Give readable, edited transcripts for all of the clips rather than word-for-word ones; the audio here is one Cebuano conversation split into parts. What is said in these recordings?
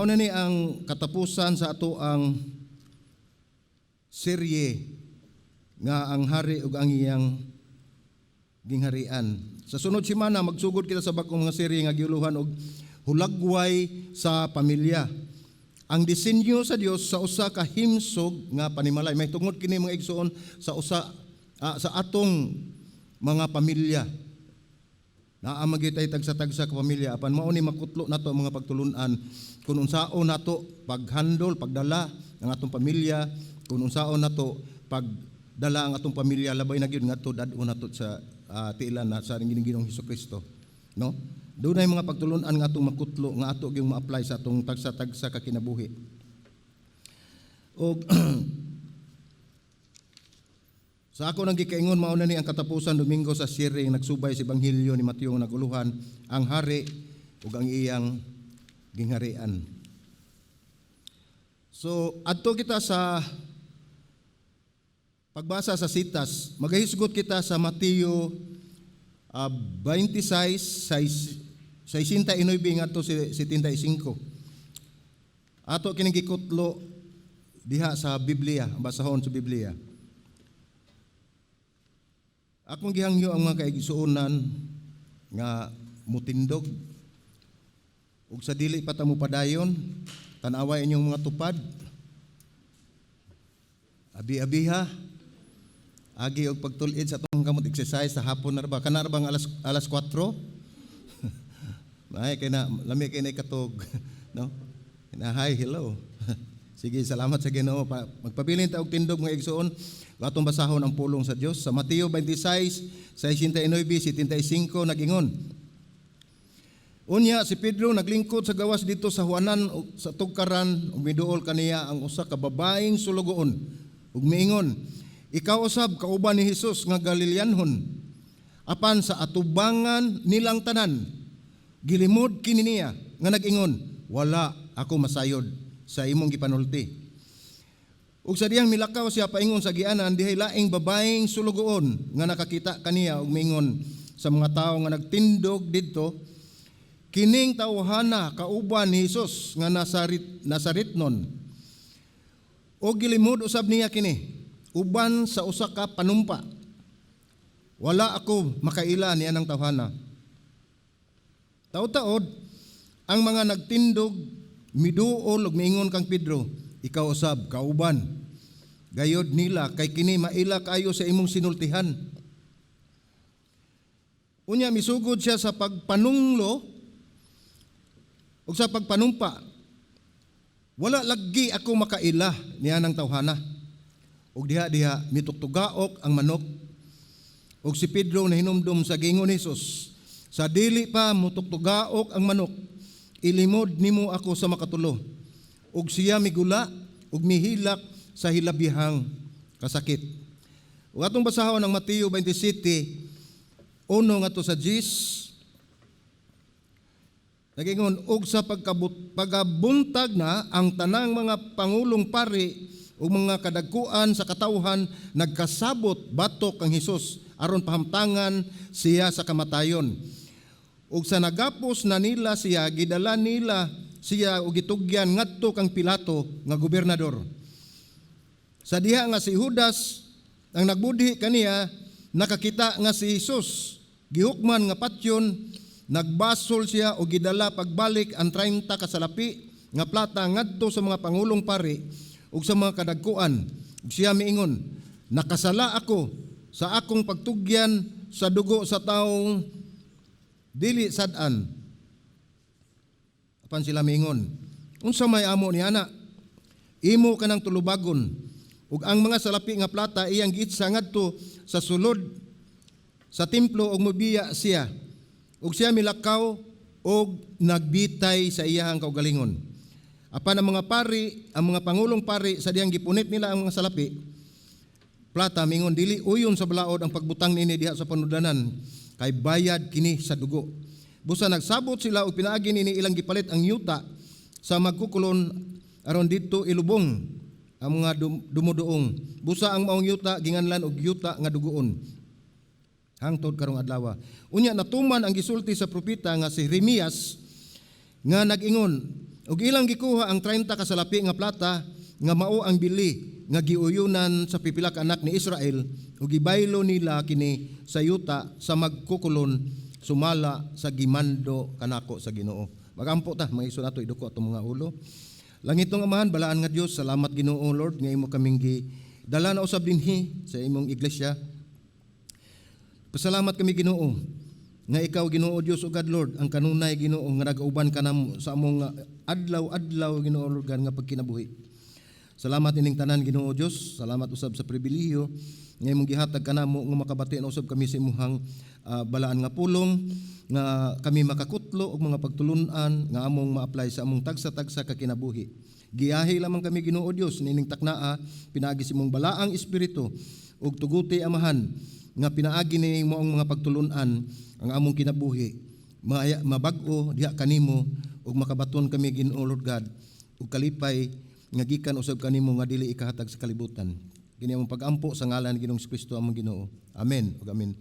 Mao na ni ang katapusan sa atoang serye nga "Ang Hari ug ang Iyang Gingharian." Sa sunod semana, magsugod kita sa bag-ong mga serye nga giuluhan og "Hulagway sa Pamilya. Ang disenyo sa Dios sa usa ka himsog nga panimalay." May tungod kini, mga igsoon, sa usa sa atong mga pamilya. Naa man gyud tay tagsa-tagsa ka pamilya, apan mao ni makutlo nato ang mga pagtulunan kung unsaon nato paghandol, pagdala ang atong pamilya, kung unsaon nato pagdala ang atong pamilya, labay na gyud ngadto dad-on nato sa tiilan na sa Ginoong Kristo, no? Dunay mga pagtulunan nga atong makutlo nga ato gyung ma-apply sa atong tagsa-tagsa ka kinabuhi. Og sa ako nang gikaingon, mao na ni ang katapusan Domingo sa serye nga nagsubay sa Ebanghelyo ni Mateo nga naguluhan "Ang Hari ug ang Iyang Gingharian." So adto kita sa pagbasa sa sitas, magahisgot kita sa Mateo 26 6 69 ngadto si 75. Ato kining gikutlo diha sa Biblia, ang basahon sa Biblia. Akong gihangyo ang mga kaigsuonan nga mutindog ug sa dili pa ta mopadayon, tan-awa inyong mga tupad. Abi-abiha, agi og pagtul-id sa atong kamot, exercise sa hapon na ra ba, kana ra bang alas 4? Ay, kay na lami kay na ikatog, no? Na hi, hello. Sige, salamat sa Ginoo. Magpabilin ta og tindog, mga igsoon. Atong basahon ang pulong sa Dios sa Mateo 26, 69, 75, nagingon. Unya si Pedro naglingkod sa gawas didto sa huanan sa tugkaran ug miduol kaniya ang usa ka babaeng sulugoon ug miingon, "Ikaw usab kauban ni Hesus nga Galileanhon." Apan sa atubangan nilang tanan, gilimod kini niya nga nag-ingon, "Wala ako masayod sa imong gipanulti." Ug sa diyang milakaw siya paingon sa agianan, dihay laing babaeng sulugoon nga nakakita kaniya ug miingon sa mga tawo nga nagtindog didto, "Kining tawhana kauban ni Hesus nga Nazaretnon." O gilimod usab niya kini uban sa usa ka panumpa, "Wala ako makaila ni anang tawhana." Taud-taod ang mga nagtindog miduol ug miingon kang Pedro, "Ikaw usab kauban gayod nila, kay kini maila kaayo sa imong sinultihan." Unya misugod siya sa pagpanunglo ug sa pagpanumpa, "Wala lagi ako makaila niya ng tawhana." Ug diha-diha mituktugaok ang manok. Ug si Pedro nahinumdum sa gingon ni Jesus, "Sa dili pa mutuktugaok ang manok, ilimod nimo ako sa makatulo." Ug siya migula ug mihilak sa hilabihang kasakit. Ug atong basahon ang Mateo 27, 1 ngadto sa 10. Nagingon, og sa pagkabuntag na, ang tanang mga pangulong pari ug mga kadagkuan sa katawhan nagkasabot batok kang Hesus aron pahamtangan siya sa kamatayon. Ug sa nagapos na nila siya, gidala nila siya ug gitugyan ngadto kang Pilato nga gobernador. Sa diha nga si Judas ang nagbudhi kaniya nakakita nga si Hesus gihukman nga patyon, nagbasol siya o gidala pagbalik ang 30 ka salapi nga plata ngadto sa mga pangulong pari ug sa mga kadagkuan. Ug siya miingon, "Nakasala ako sa akong pagtugyan sa dugo sa taong dili sad-an." Apan sila miingon, "Unsa may amo ni ana? Imo kanang tulubagon." Ug ang mga salapi nga plata iyang giitsa ngadto sa sulod sa templo ug mobiya siya. Ug siya milakaw og nagbitay sa iyahang kaugalingon. Apan ang mga pari, ang mga pangulong pari, sa diyang gipunit nila ang mga salapi plata, mingon, "Dili uyon sa balaod ang pagbutang nini diha sa panudlanan, kay bayad kini sa dugo." Busa nagsabot sila og pinaagi nini ilang gipalit ang yuta sa magkukulon aron didto ilubong ang mga dumuduong. Busa ang maong yuta ginganlan og "Yuta nga Dugoon" hangtod karong adlaw. Unya natuman ang gisulti sa propeta nga si Jeremias nga nag-ingon, Ug ilang gikuha ang 30 ka salapi nga plata nga mao ang bili nga giuyunan sa pipila ka anak ni Israel ug gibaylo nila kini sa yuta sa magkukulon sumala sa gimando kanako sa Ginoo. Magampo ta, mga igsoon, ato iduko atong mga ulo. Langitnong Amahan, balaan nga Dios, salamat, Ginoo Lord, nga imo kaming gi dala na usab dinhi sa imong iglesia. Pasalamat kami, Ginoo, nga ikaw, Ginoo Dios ug God Lord, ang kanunay, Ginoo, nga nagauban kanamo sa among adlaw-adlaw, Ginoo Lord God, nga pagkinabuhi. Salamat ining tanan, Ginoo Dios, salamat usab sa pribilehiyo nga imong gihatag kanamo nga makabati na usab kami sa imong balaan nga pulong, nga kami makakutlo og mga pagtulun-an nga among ma-apply sa among tagsa-tagsa ka kinabuhi. Giyahi lamang kami, Ginoo Dios, nining taknaa pinaagi sa imong balaang espiritu ug tuguti, Amahan, nga pinaagi ni mo ang mga pagtulun-an ang among kinabuhi mabag-o diha kanimo ug makabaton kami, Ginoo Lord God, ug kalipay nga gikan usab kanimo nga dili ikahatag sa kalibutan. Kini among pagampo sa ngalan ni Ginoong Kristo, among Ginoo. Amen ug amen.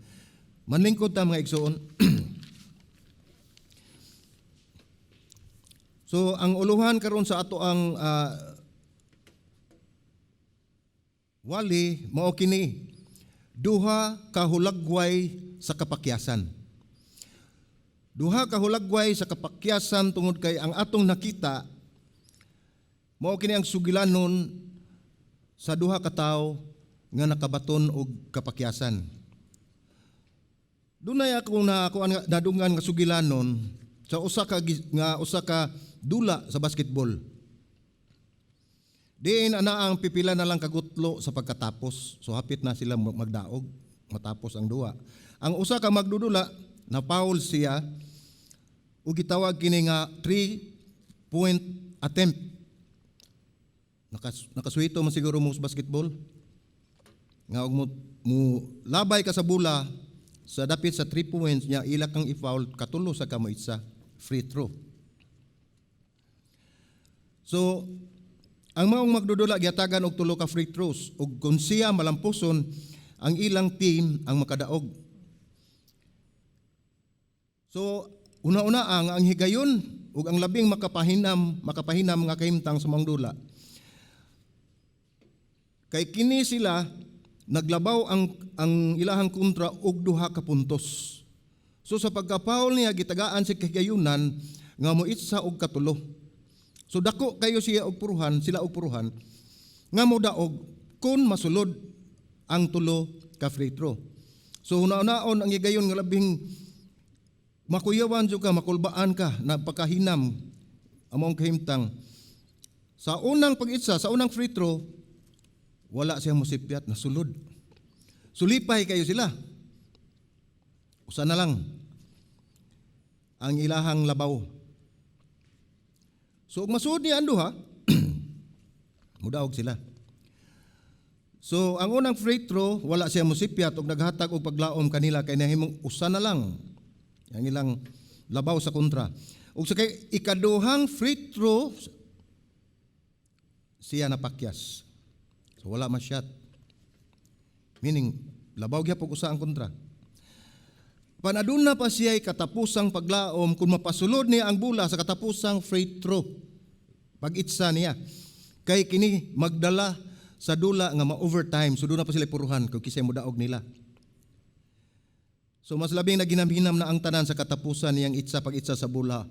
Manlingkod ta, mga igsoon. So ang uluhan karon sa ato ang wali mao kini: duha ka hulagway sa kapakyasan. Duha ka hulagway sa kapakyasan, tungod kay ang atong nakita mao kini ang sugilanon sa duha ka tawo nga nakabaton og kapakyasan. Dunay ako na ako ang nadungan nga sugilanon sa usa ka dula sa basketball. Diin ana ang pipila na lang kagutlo sa pagkatapos. So hapit na sila magdaog matapos ang duwa. Ang usa ka magdudula na foul siya ug gitawag kini nga 3 point attempt. Nakasuhito man siguro mo sa basketball. Nga og mo labay ka sa bula sa dapit sa 3 points niya, ila kang i-foul, katulo sa kamo isa free throw. So ang maong magdudula gihatagan og tulo ka free throws ug kung siya malampuson, ang ilang team ang makadaog. So una-una ang higayon ug ang labing makapahinam nga kahimtang sa maong dula. Kay kini sila naglabaw ang ilahang kontra og duha ka puntos. So sa pagka-foul niya, gitagaan si kahigayunan nga moitsa og katulo. So dako kayo siya og puruhan, sila og puruhan nga modaog kung masulod ang tulo ka free throw. So una-unaon ang higayon nga labing makuyawan jud ka, makulbaan ka, napakahinam among kahimtang. Sa unang pag-itsa, sa unang free throw, wala siya mosipyat, nasulod. Sulipay kayo sila. Usa na lang ang ilahang labaw. So ug masuod niya ang duha, mudaog sila. So ang unang free throw, wala siya mosipyat ug naghatag og paglaom kanila kay nahimong usa na lang ang ilang labaw sa kontra. Ug sa kay ikaduhang free throw, siya napakyas. So wala ma-shot. Meaning, labaw gyapon usa ang kontra. Panaduna pa siya katapusang paglaom kung mapasulod niya ang bula sa katapusang free throw. Pag-itsa niya. Kay kini magdala sa dula nga ma-overtime. So doon na pa sila puruhan kung kisay mo daog nila. So mas labing naginamhinam na ang tanan sa katapusan niyang itsa, pag-itsa sa bula.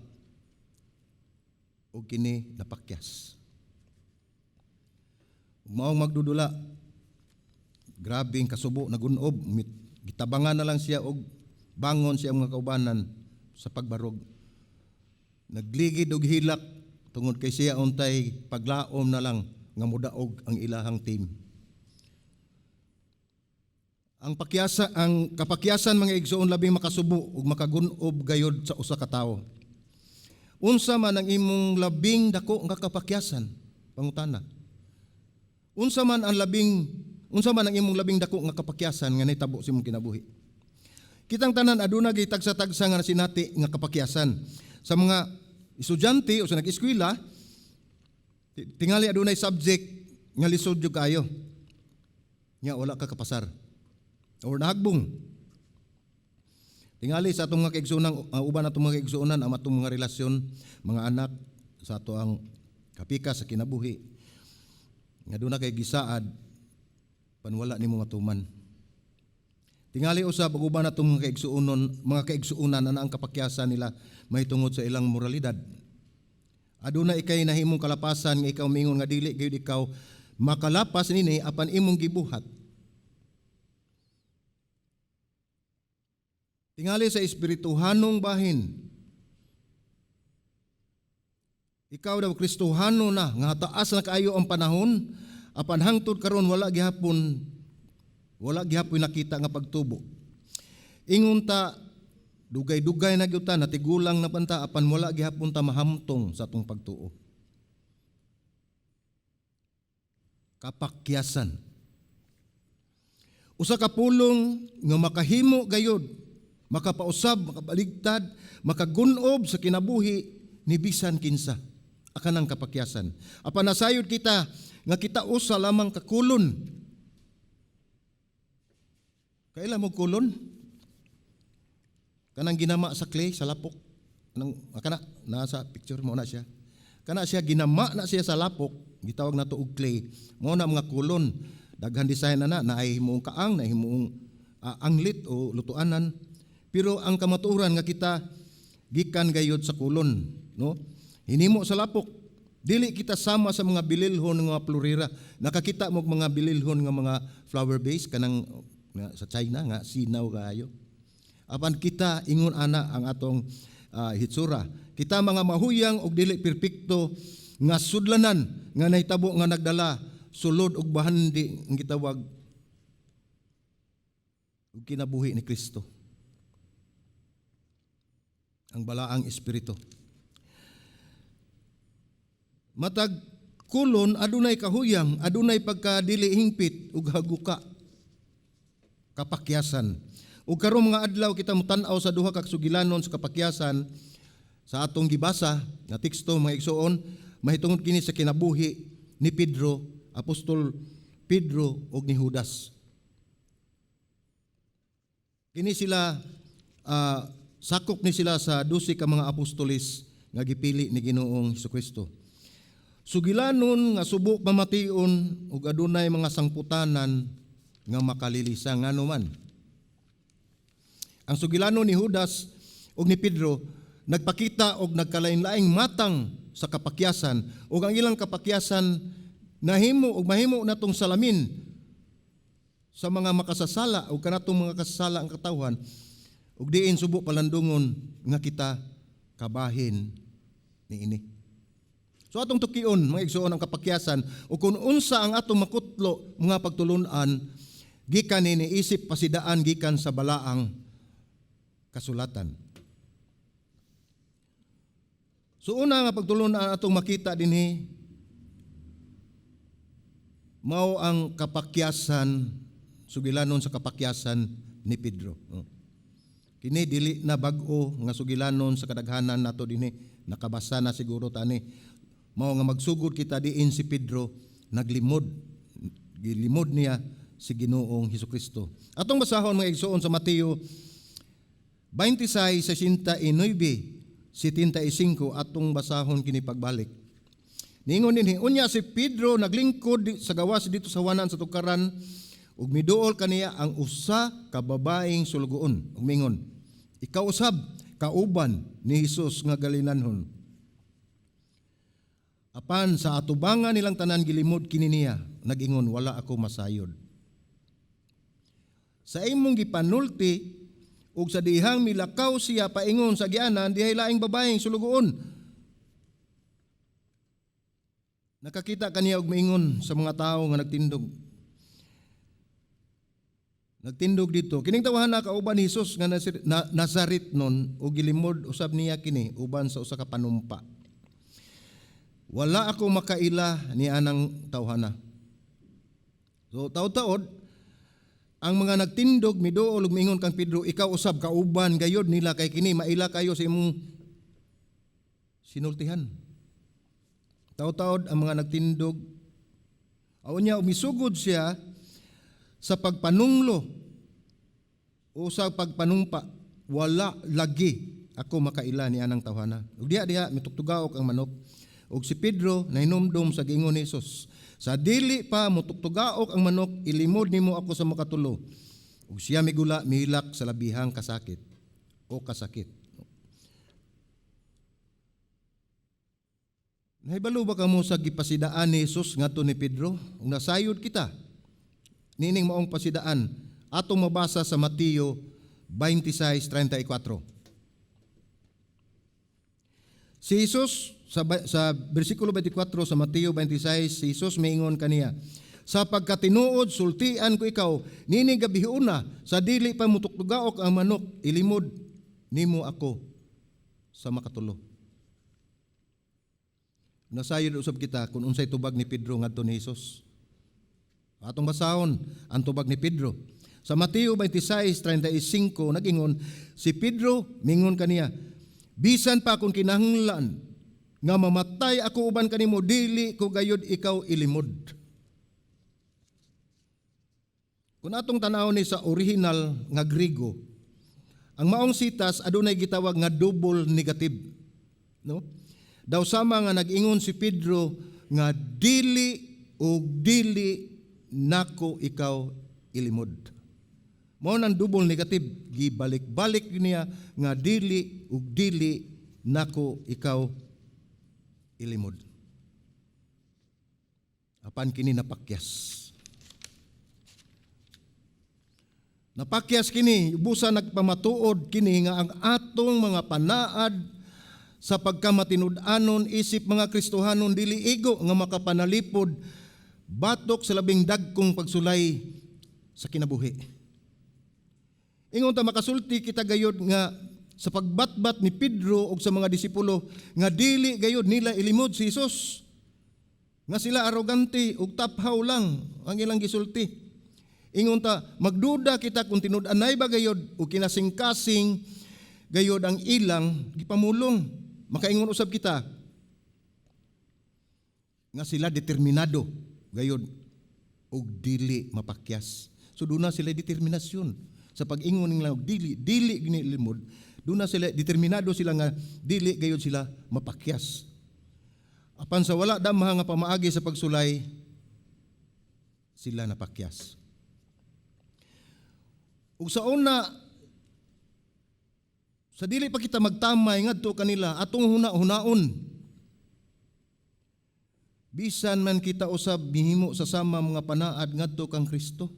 O kini napakyas. Ug maong magdudula, grabe ang kasubo, nagunob, gitabangan na lang siya og bangon siya mga kaubanan sa pagbarog. Nagligid og hilak tungod kay siya untay paglaom na lang nga mudaog ang ilahang team. Ang kapakyasan, mga igsoon, labing makasubo ug makagunob gayod sa usa ka tawo. Unsa man ang imong labing dako nga kapakyasan? Pangutana. Unsa man ang imong labing dako nga kapakyasan nga nahitabo sa imong kinabuhi? Kitang tanan aduna gyud tagsa-tagsa nga sinati nga kapakyasan. Sa mga estudyante o sa nag-eskwela, tingali adunay subject nga lisod jud kayo. Nya wala ka kapasar or nahagbong. Tingali sa atong mga kaigsuonan, uban atong mga kaigsuonan, ang atong mga relasyon, mga anak, sa ato ang kapika sa kinabuhi nga duna kay gisaad pan wala nimo matuman. Tingali usab ang uban natong mga kaigsuonan ana ang kapakyasan nila mahitungod sa ilang moralidad. Aduna ikay nahimong kalapasan nga ikaw mingon nga dili gyud ikaw makalapas nini apan imong gibuhat. Tingali sa espirituhanong bahin, ikaw daw Kristohano na nga taas na kaayo ang panahon apan hangtod karon wala gihapon nakita nga pagtubo. Ingon ta dugay-dugay na gyud ta, natigulang na panta, apan wala gihapon ta mahamtong sa atong pagtuo. Kapakyasan. Usa ka pulong nga makahimo gayod, makapausab, makabaligtad, makagunob sa kinabuhi ni bisan kinsa. Akanang kapakyasan. Apan nasayod kita nga kita usa lamang kakulon. Kaila mo kulon? Kanang ginama sa clay, sa lapok. Kanang, kana, nasa picture mo na siya. Kana siya, ginama na siya sa lapok, gitawag na to og clay. Mo na mga kulon. Daghan design na na, naay himuong kaang, naay himuong anglit o lutuanan. Pero ang kamatuoran nga kita gikan gayud sa kulon, no? Hinimo sa lapok. Dili kita sama sa mga bililhon nga mga florera. Nakakita mo mga bililhon nga mga flower base kanang nga sa China nga sinaw kaayo. Apan kita ingon ana ang atong hitsura. Kita mga mahuyang og dili perpekto nga sudlanan nga nahitabo nga nagdala sulod og bahandi ang gitawag og kinabuhi ni Kristo. Ang balaang espiritu. Matag kulon adunay kahuyang, adunay pagkadili hingpit ug haguka. Kapakyasan. Ug karon mga adlaw kita motan-aw sa duha ka sugilanon sa kapakyasan sa atong gibasa nga teksto, mga igsoon, mahitungod kini sa kinabuhi ni Pedro, Apostol Pedro ug ni Judas. Kini sila, sakop ni sila sa 12 ka mga apostoles nga gipili ni Ginoong Hesukristo. Sugilanon nga subo pamation ug adunay mga sangputanan nga makalilisa ngano man. Ang sugilanon ni Judas ug ni Pedro nagpakita og nagkalain-laing matang sa kapakyasan ug ang ilang kapakyasan nahimo og mahimo natong salamin sa mga makasasala ug kanatong mga kasasala ang katawhan ug diin subo palandungon nga kita kabahin niini. So atong tukion mga igsoon ang kapakyasan ug kung unsa ang atong makutlo mga pagtulun-an gikan nini isip pasidaan gikan sa balaang kasulatan. So una nga pagtulun-an atong makita dinhi mao ang kapakyasan, sugilanon sa kapakyasan ni Pedro. Oh. Kini dili na bag-o nga sugilanon sa kadaghanan nato dinhi, nakabasa na siguro tani. Mao nga magsugod kita diin si Pedro naglimod, gilimod niya si Ginoong Hesukristo. Atong basahon mga igsoon sa Mateo 26, 69, 75, atong basahon kini pagbalik. Ningon dinhi, unya si Pedro naglingkod sa gawas dito sa wanan sa tukaran ug miduol kaniya ang usa ka babaeng sulugoon ug mingon, ikaw usab kauban ni Hesus nga Galilanhon. Apan sa atubangan nilang tanan gilimod kini niya, nag-ingon, wala ako masayod. Sa imong gipanulti ug sa dihang milakaw siya paingon sa gianan, dihay laing babaeng sulugoon. Nakakita kaniya og miingon sa mga tawo nga nagtindog. Nagtindog dito. Kining tawahan na kauban ni Hesus nga Nazaret nun ug gilimod usab niya kini uban sa usa ka panumpa. Wala ako makaila ni anang tawhana. So taud-taod ang mga nagtindog miduol ug miingon kang Pedro, ikaw usab kauban gayod nila kay kini maila kayo sa imong sinultihan. Taud-taod ang mga nagtindog. Aw niya umisugod siya sa pagpanunglo o sa pagpanumpa, wala lagi ako makaila ni anang tawhana. Ug diha diha mitugtugaok ang manok. Ug si Pedro nahinumdom sa giingon ni Jesus, "Sa dili pa motugtugaok ang manok, ilimod nimo ako sa makatulo." Ug siya migula, mihilak sa labihang kasakit o kasakit. Nahibalo ba kamo sa gipasidaan ni Jesus ngadto ni Pedro? Ug nasayod kita niining maong pasidaan, atong mabasa sa Mateo 26:34. Si Jesus sa bersikulo 24 sa Mateo 26, si Jesus miingon kaniya, "Sa pagkatinuod sultian ko ikaw, nining gabiuna, sa dili pa motugtugaok ang manok, ilimod nimo ako sa makatulo." Nasayod usab kita kung unsay tubag ni Pedro ngadto ni Jesus. Atong basahon ang tubag ni Pedro. Sa Mateo 26:35, nagingon si Pedro, mingon kaniya, "Bisan pa kung kinahanglan nga mamatay ako uban kanimo, dili ko gayud ikaw ilimod." Kung atong tan-awon ni sa original nga Griego, ang maong sitas adunay gitawag nga double negative. No? Daw sama nga nag-ingon si Pedro nga dili og dili nako ikaw ilimod. Mao nang double negative, gibalik-balik niya nga dili ug dili nako ikaw ilimod. Apan kini napakyas. Napakyas kini, busa nagpamatuod kini nga ang atong mga panaad sa pagkamatinud-anon isip mga Kristohanon dili igo nga makapanalipod batok sa labing dagkong pagsulay sa kinabuhi. Ingon ta, makasulti kita gayod nga sa pagbatbat ni Pedro ug sa mga disipulo nga dili gayod nila ilimod si Jesus. Nga sila arogante ug taphaw lang ang ilang gisulti. Ingon ta, magduda kita kung tinud-anay ba gayod o kinasingkasing gayod ang ilang gipamulong. Makaingon usab kita nga sila determinado gayod og dili mapakyas. So duna sila determinasyon sa pag-ingon nila og dili dili gini limod, duna sila determinado sila nga dili gayod sila mapakyas. Apan sa wala damha nga pamaagi sa pagsulay, sila napakyas. Ug sa una, sa dili pa kita magtamay ngadto kanila, atong huna-hunaon. Bisan man kita usab mihimo sa sama mga panaad ngadto kang Kristo.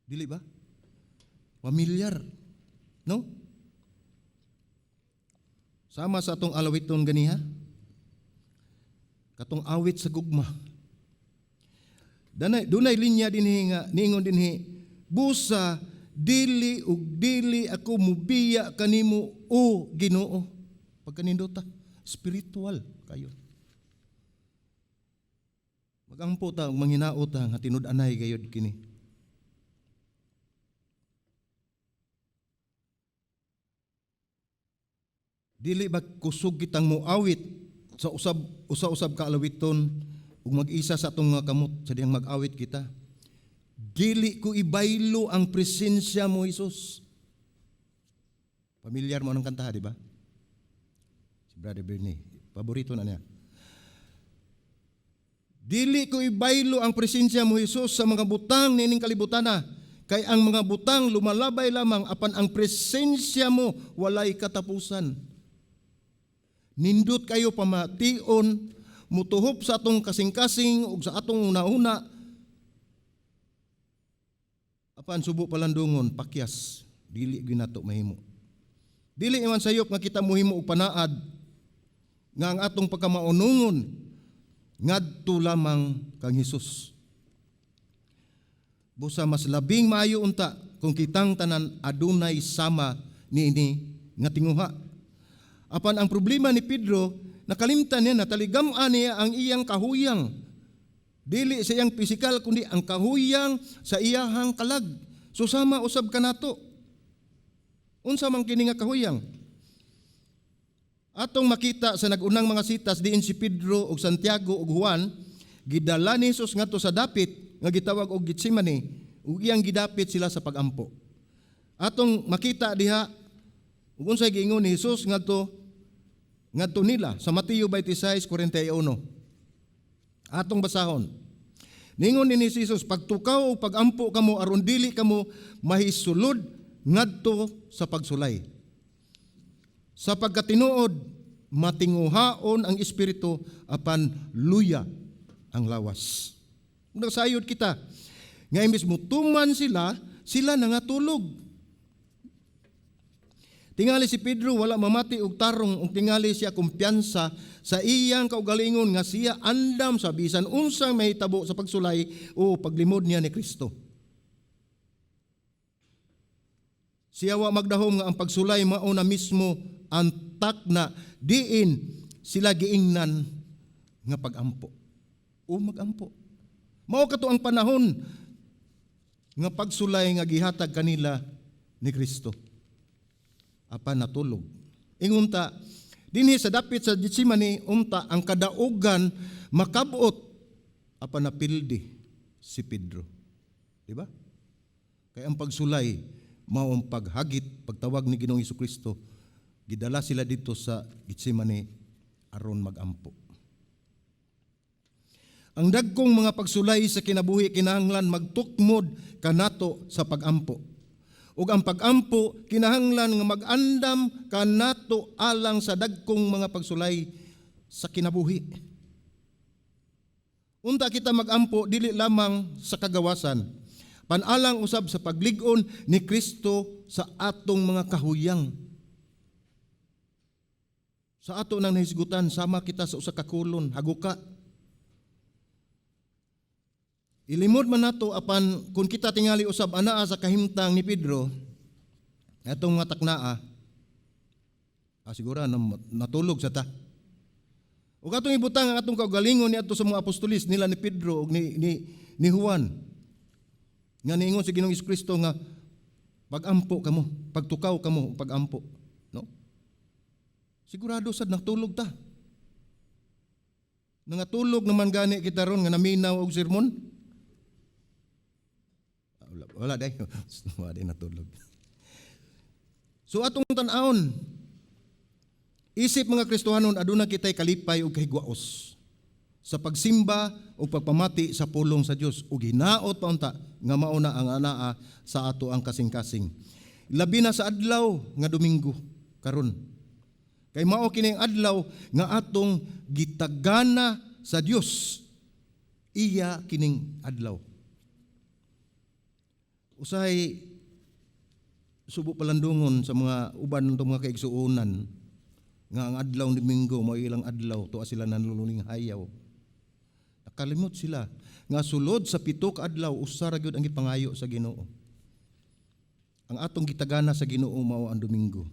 Dili ba? Pamilyar. No? Sama sa atong alawiton ganiha. Katong awit sa gugma. Danay, dunay linya dinhi nga niingon dinhi, "Busa dili ug dili ako mubiya kanimo, o Ginoo." Pagkanindota, spiritual kayo. Magampo ta ug manghinaot ta nga tinud-anay gayud kini. Dili ba kusog kitang muawit sa usab usa-usab ka alawiton ug mag-isa sa atong mga kamot sa dihang mag-awit kita? "Dili ko ibaylo ang presensya mo, Hesus." Pamilyar mo ang kanta, di ba? Si Brother Bernie, paborito na niya. "Dili ko ibaylo ang presensya mo, Hesus, sa mga butang nining kalibutan na. Kay ang mga butang lumalabay lamang, apan ang presensya mo walay katapusan." Nindot kayo pamation, mutuhop sa atong kasing-kasing ug sa atong una-una. Apan subo palandungon, pakyas, dili ginato mahimo. Dili man sayop nga kita mohimo og panaad nga ang atong pagkamaunungon ngadto lamang kang Hesus. Busa mas labing maayo unta kung kitang tanan adunay sama niini nga tinguha. Apan ang problema ni Pedro, nakalimtan niya, nataligam-an niya ang iyang kahuyang. Dili sa iyang pisikal, kundi ang kahuyang sa iyahang kalag. So sama usab kanato. Unsa man kini nga kahuyang? Atong makita sa nag-unang mga sitas diin si Pedro ug Santiago ug Juan gidala ni Jesus ngadto sa dapit nga gitawag og Getsemane ug iyang gidapit sila sa pagampo. Atong makita diha ug unsay giingon ni Jesus ngadto ngadto nila sa Mateo 26:41. Atong basahon. Ningon ni Jesus, "Pagtukaw o pagampo kamo aron dili kamo mahisulod ngadto sa pagsulay. Sa pagkatinuod, matinguhaon ang espiritu apan luya ang lawas." Nagsayod kita nga imbes mutuman sila, sila nangatulog. Tingali si Pedro wala mamati og tarong ug tingali siya kumpiyansa sa iyang kaugalingon nga siya andam sa bisan unsang mahitabo sa pagsulay o paglimod niya ni Kristo. Siya wa magdahom nga ang pagsulay mao na mismo ang takna diin sila giingnan nga pagampo o magampo. Mao kato ang panahon nga pagsulay nga gihatag kanila ni Kristo. Apan natulog. Ingunta, dinhi sa dapit sa Getsemane, unta ang kadaugan makabot apan napildi si Pedro. Di ba? Kay ang pagsulay mao ang paghagit, pagtawag ni Ginoong Kristo, gidala sila dito sa Getsemane aron magampo. Ang dagkong mga pagsulay sa kinabuhi kinahanglan magtukmod kanato sa pagampo. Ug ang pagampo kinahanglan nga mag-andam kanato alang sa dagkong mga pagsulay sa kinabuhi. Unta kita magampo dili lamang sa kagawasan, panalang usab sa paglig-on ni Kristo sa atong mga kahuyang. Sa ato nang nahisgutan, sama kita sa usa ka kolon, haguka. Ilimod man nato, apan kung kita tingali usab anaa sa kahimtang ni Pedro, atong mga taknaa, siguro na, natulog sa ta. Ug atong ibutang ang atong kaugalingon ni adto sa mga apostolis nila ni Pedro ug ni Juan. Nga niingon si Ginoong Kristo nga pagampo kamo, pagtukaw kamo, pagampo, no? Sigurado sad natulog ta. Nangatulog naman gani kita ron nga naminaw og sermon. Wala, wala day. Wala day natulog. So atong tan-awon, isip mga Kristohanon, aduna kitay kalipay ug kahigwaos sa pagsimba o pagpamati sa pulong sa Dios ug hinaot pa unta nga mao na ang anaa sa ato ang kasing-kasing. Labi na sa adlaw nga Domingo karon. Kay mao kini ang adlaw nga atong gitagana sa Dios. Iya kining adlaw. Usahay subo palandungon sa mga uban ng mga kaigsuonan nga ang adlaw ni Domingo mao ilang adlaw, tuwa sila nanluluning hayaw. Nakalimot sila nga sulod sa 7 ka adlaw, usa ra gyud ang gipangayo sa Ginoo. Ang atong gitagana sa Ginoo mao ang Domingo.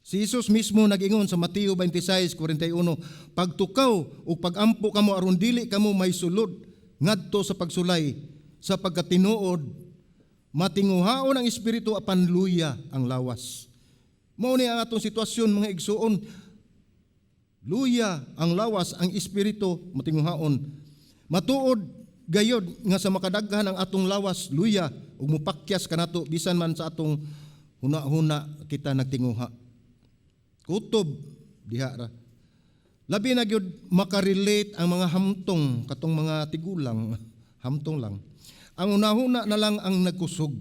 Si Jesus mismo nag-ingon sa Mateo 26:41, "Pagtukaw ug pagampo kamo aron dili kamo may sulod ngadto sa pagsulay, sa pagkatinuod matinguhaon ang espiritu apan luya ang lawas." Mao ni ang atong sitwasyon, mga igsuon. Luya ang lawas, ang espiritu matinguhaon. Matuod gayod nga sa makadaghan ang atong lawas luya ug mupakyas kanato bisan man sa atong huna-huna kita nagtinguha. Kutob diha ra. Labi na gyud makarelate ang mga hamtong katong mga tigulang, hamtong lang. Ang unahuna na lang ang nagkusog.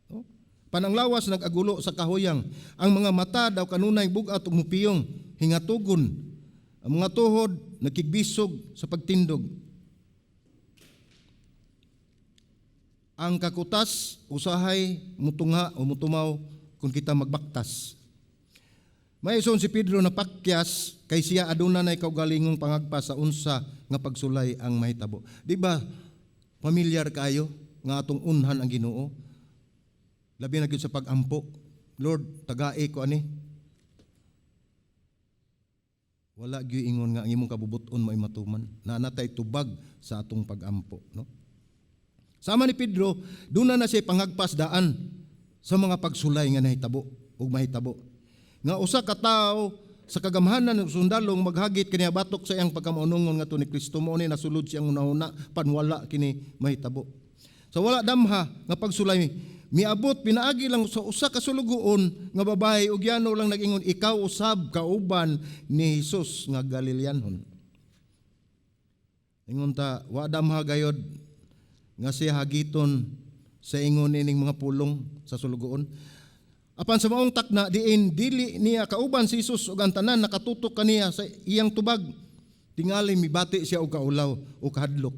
No? Pananglawas nag-agulo sa kahuyang. Ang mga mata daw kanunay bug-at ug mupiyong, hingatugon. Ang mga tuhod nagkigbisog sa pagtindog. Ang kakutas usahay mutungha o mutumaw kung kita magbaktas. May ison si Pedro na pakyas kay siya aduna nay kaugalingong pangagpas sa unsa nga pagsulay ang mahitabo. Di ba familiar kayo nga atong unhan ang Ginoo? Labi na gyud sa pagampo. Lord, tagae ko ani. Wala gyud ingon nga ang imong kabubut-on mo'y matuman. Naa natay tubag sa atong pagampo, no? Sama ni Pedro, duna na siya pangagpas daan sa mga pagsulay nga nahitabo ug mahitabo. Nga usa ka tawo sa kagamhanan ng sundalong maghagit kini batok sa iyang pagkamaunongon ngadto ni Kristo, mao ni nasulod siyang hunahuna panwala kini mahitabo. Sa wala damha nga pagsulay Miabot pinaagi lang sa usa ka sulugoon nga babae ug yano lang nag-ingon, "Ikaw usab kauban ni Jesus nga Galileanhon." Ingon ta, wa damha gayod nga siya hagiton sa ingon ining mga pulong sa sulugoon. Apan sa maong takna diin dili niya kauban si Jesus ug ang tanan nakatutok kaniya sa iyang tubag, tingali mibati siya og kaulaw o kahadlok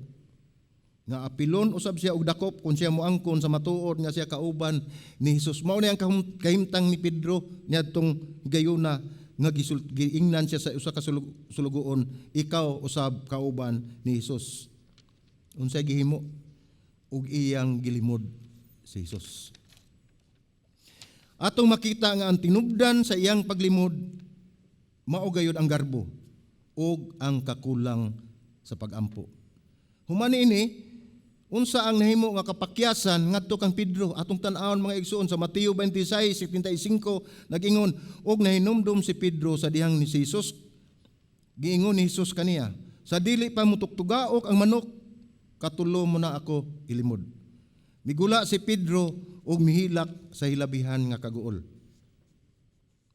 nga apilon usab siya og dakop kung siya moangkon sa matuod nga siya kauban ni Jesus. Mao ni ang kahimtang ni Pedro niadtong higayuna nga giingnan siya sa usa ka sulugoon, "Ikaw usab kauban ni Jesus." Unsay gihimo? Ug iyang gilimod si Jesus. Atong makita nga ang tinubdan sa iyang paglimod mao gayud ang garbo ug ang kakulang sa pagampo. Human ini, unsa ang nahimo nga kapakyasan ngadto kang Pedro? Atong tan-awon, mga igsoon, sa Mateo 26:75, nag-ingon, "Og nahinumdum si Pedro sa dihang ni Jesus giingon ni Jesus kaniya, 'Sa dili pa mutuktugaok ang manok, katulo mo na ako ilimod.' Migula si Pedro ug mihilak sa hilabihan nga kaguol."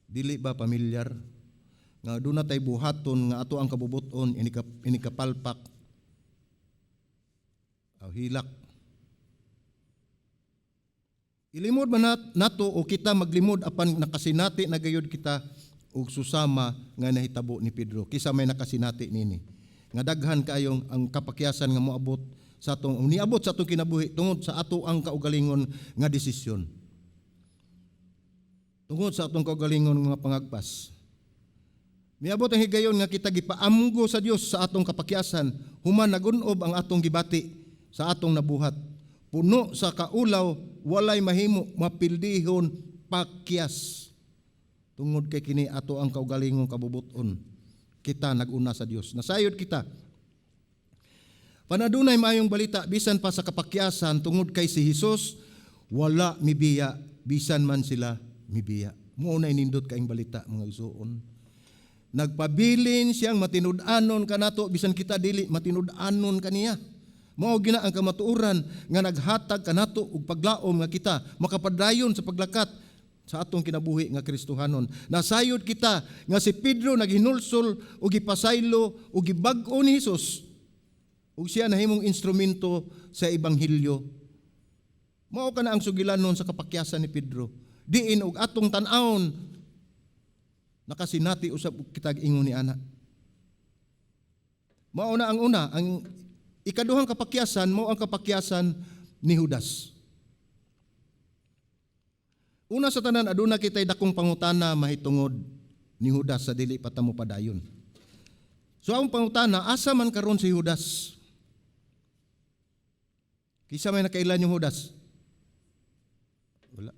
Dili ba pamilyar nga doon na tay buhaton nga ato ang kabubuton inikapalpak aw hilak? Ilimod man nato o kita maglimod apan nakasinati na gayud kita og susama nga nahitabo ni Pedro. Kisa may nakasinati nini nga daghan kaayong ang kapakyasan nga moabot sa atong niabot sa atong kinabuhi tungod sa ato ang kaugalingon nga desisyon, tungod sa atong kaugalingon nga pangagpas? Miabot ang higayon nga kita gipaamgo sa Dios sa atong kapakyasan human nagunob ang atong gibati sa atong nabuhat. Puno sa kaulaw, walay mahimo, mapildihon pakyas. Tungod kay kini ato ang kaugalingong kabubuton. Kita naguna sa Dios. Nasayod kita. Panadunay maayong balita bisan pa sa kapakyasan tungod kay si Jesus wala mibiya bisan man sila mibiya. Mao na nindot kaing balita, mga igsoon. Nagpabilin siyang matinud-anon kanato bisan kita dili matinud-anon kaniya. Mao gina ang kamatuoran nga naghatag kanato og paglaom nga kita makapadayon sa paglakat sa atong kinabuhi nga Kristohanon. Nasayod kita nga si Pedro naghinulsol og gipasaylo og gibag-o ni Jesus ug siya nahimong instrumento sa ebanghelyo. Mao kana ang sugilanon sa kapakyasan ni Pedro. Diin og atong tan-awon nakasinati usab kita ingon ni ana. Mao na ang una, ang ikaduhang kapakyasan mao ang kapakyasan ni Judas. Una sa tanan, aduna kitay dakong pangutana mahitungod ni Judas sa dili pa ta mo padayon. So ang pangutana, asa man karon si Judas? Kisa may nakailan yung Judas? Wala.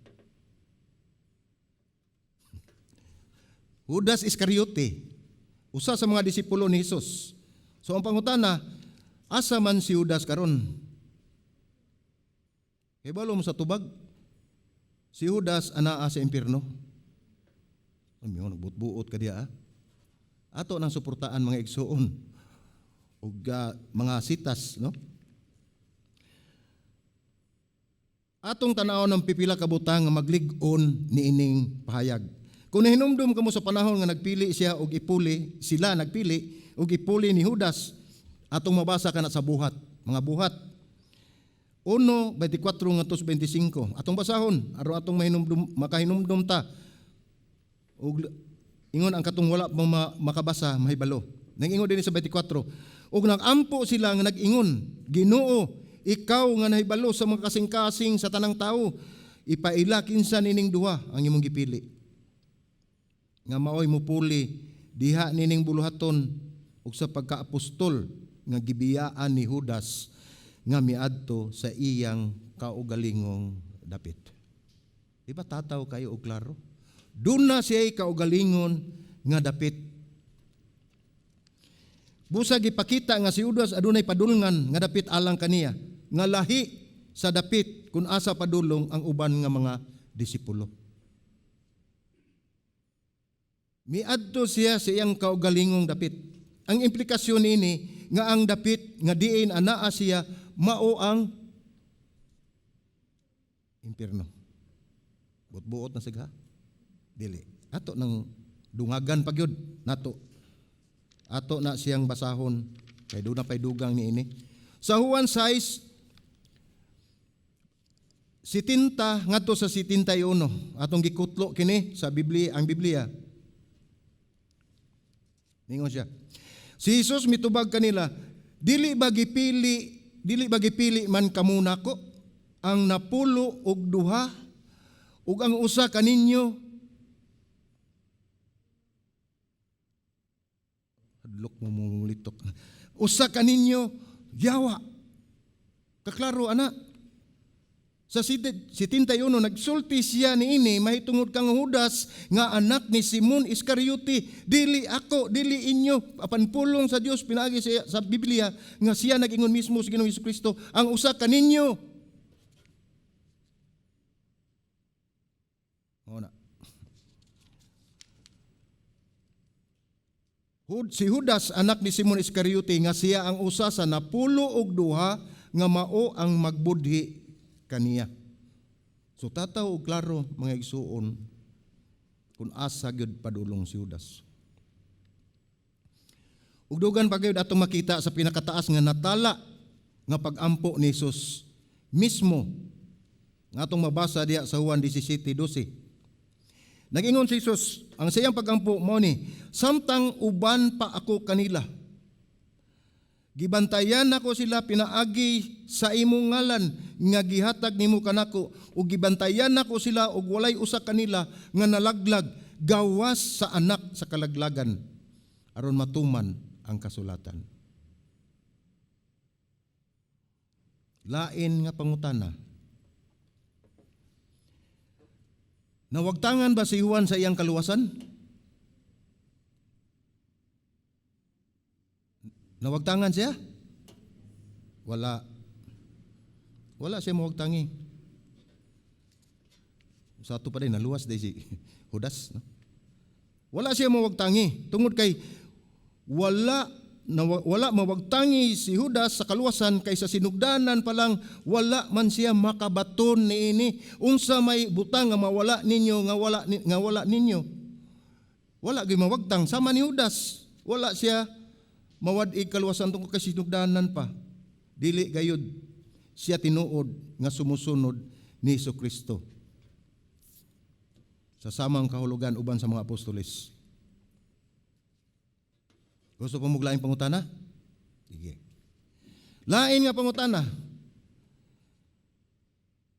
Judas Iscariote, usa sa mga disipulo ni Jesus. So ang pangutana, asa man si Judas karon? Kabalo mo sa tubag, si Judas anaa sa impierno. Ay, nagbutbuot ka diya. Ah. Ato nang suportaan, mga igsoon, ug mga sitas, no? Atong tan-awon ng pipila ka butang nga maglig-on niining pahayag. Kung nahinumdum kamo sa panahon nga nagpili siya og ipuli, sila nagpili og ipuli ni Judas, atong mabasa kana sa Buhat, mga Buhat 1:24 ngadto sa 25. Atong basahon aron atong mahinumdum, makahinumdum ta. Ug ingon ang katong wala mo makabasa mahibalo. Nag-ingon dinhi sa 24. Ug nagampo sila nga nag-ingon, "Ginoo, ikaw nga nahibalo sa mga kasing-kasing sa tanang tawo, ipaila kinsa nining duha ang imong gipili nga maoy mupuli diha nining buluhaton ug sa pagkaapostol nga gibiyaan ni Judas nga miadto sa iyang kaugalingong dapit." Di ba tataw kayo og klaro? Doon na siya kaugalingon nga dapit. Busa gipakita nga si Judas adunay padulngan nga dapit alang kaniya, nga lahi sa dapit kung asa padulong ang uban nga mga disipulo. Miadto siya sa iyang kaugalingong dapit. Ang implikasyon niini nga ang dapit nga diin anaa siya mao ang Impierno. Buot-buot na sigha. Dili. Ato nang dungagan pa gyud nato. Ato na siyang basahon kay duna pay dugang niini. Sa Juan 6, 70 ngadto sa 71, atong gikutlo kini sa Biblia, ang Biblia. Ningon siya. Si Jesus mitubag kanila, "Dili ba gipili man kamo nako ang 12, ug ang usa kaninyo?" Hadlok mo mulitok. "Usa kaninyo yawa." Kaklaro ana. Sa 71, nagsulti siya niini mahitungod kang Judas nga anak ni Simon Iscariote. Dili ako, dili inyo, apan pulong sa Dios pinaagi sa Biblia nga siya nag-ingon mismo sa Ginoong Kristo, ang usa kaninyo. Mao na. Si Judas, anak ni Simon Iscariote, nga siya ang usa sa 12 nga mao ang magbudhi kaniya. So tataw og klaro, mga igsuon, kung asa gyud padulong si Judas. Ug dugan pa gyud atong makita sa pinakataas nga natala nga pag-ampo ni Jesus mismo nga atong mabasa diha sa Juan 17:12. Nag-ingon si Jesus, ang siyang pag-ampo mao ni, "Samtang uban pa ako kanila, gibantayan nako sila pinaagi sa imong ngalan nga gihatag nimo kanako, ug gibantayan nako sila ug walay usa kanila nga nalaglag gawas sa anak sa kalaglagan, aron matuman ang kasulatan." Lain nga pangutana. Nawagtangan ba si Juan sa iyang kaluwasan? Nawagtangan siya? Wala. Wala siya mawagtangi. Sa ato pa din, naluwas din si Judas. No? Wala siya mawagtangi. Tungod kay wala mawagtangi si Judas sa kaluwasan kay sa sinugdanan pa lang wala man siya makabaton niini. Unsa may butang nga mawala ninyo nga wala ninyo. Wala gyud mawagtang sama ni Judas. Wala siya mawad-ig kaluwasan tungod kay sinugdanan pa. Dili gayud siya tinuod nga sumusunod ni Jesucristo sa samang kahulugan uban sa mga apostoles. Gusto pa mo laing pangutana? Sige. Lain nga pangutana.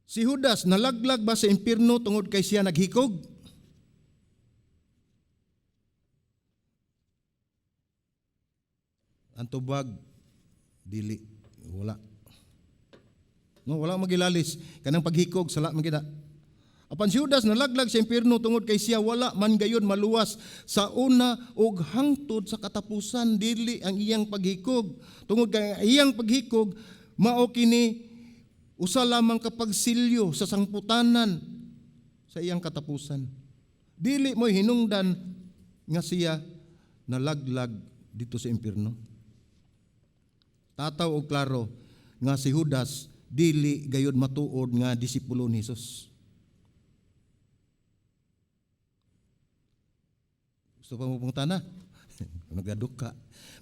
Si Judas nalaglag ba sa impierno tungod kay siya naghikog? Ang tubag, dili. Wala. No, wala magilalis. Kanang paghikog, sala magina. Apan si Judas nalaglag sa impierno tungod kay siya wala man gayon maluwas sa una og hangtod sa katapusan, dili ang iyang paghikog. Tungod kay ang iyang paghikog mao kini usa lamang ka pagsilyo sa sangputanan sa iyang katapusan. Dili mo'y hinungdan nga siya nalaglag dito sa impierno. Tataw og klaro nga si Judas dili gayud matuod nga disipulo ni Jesus. Gusto pa mo pangutana? Nagaduka.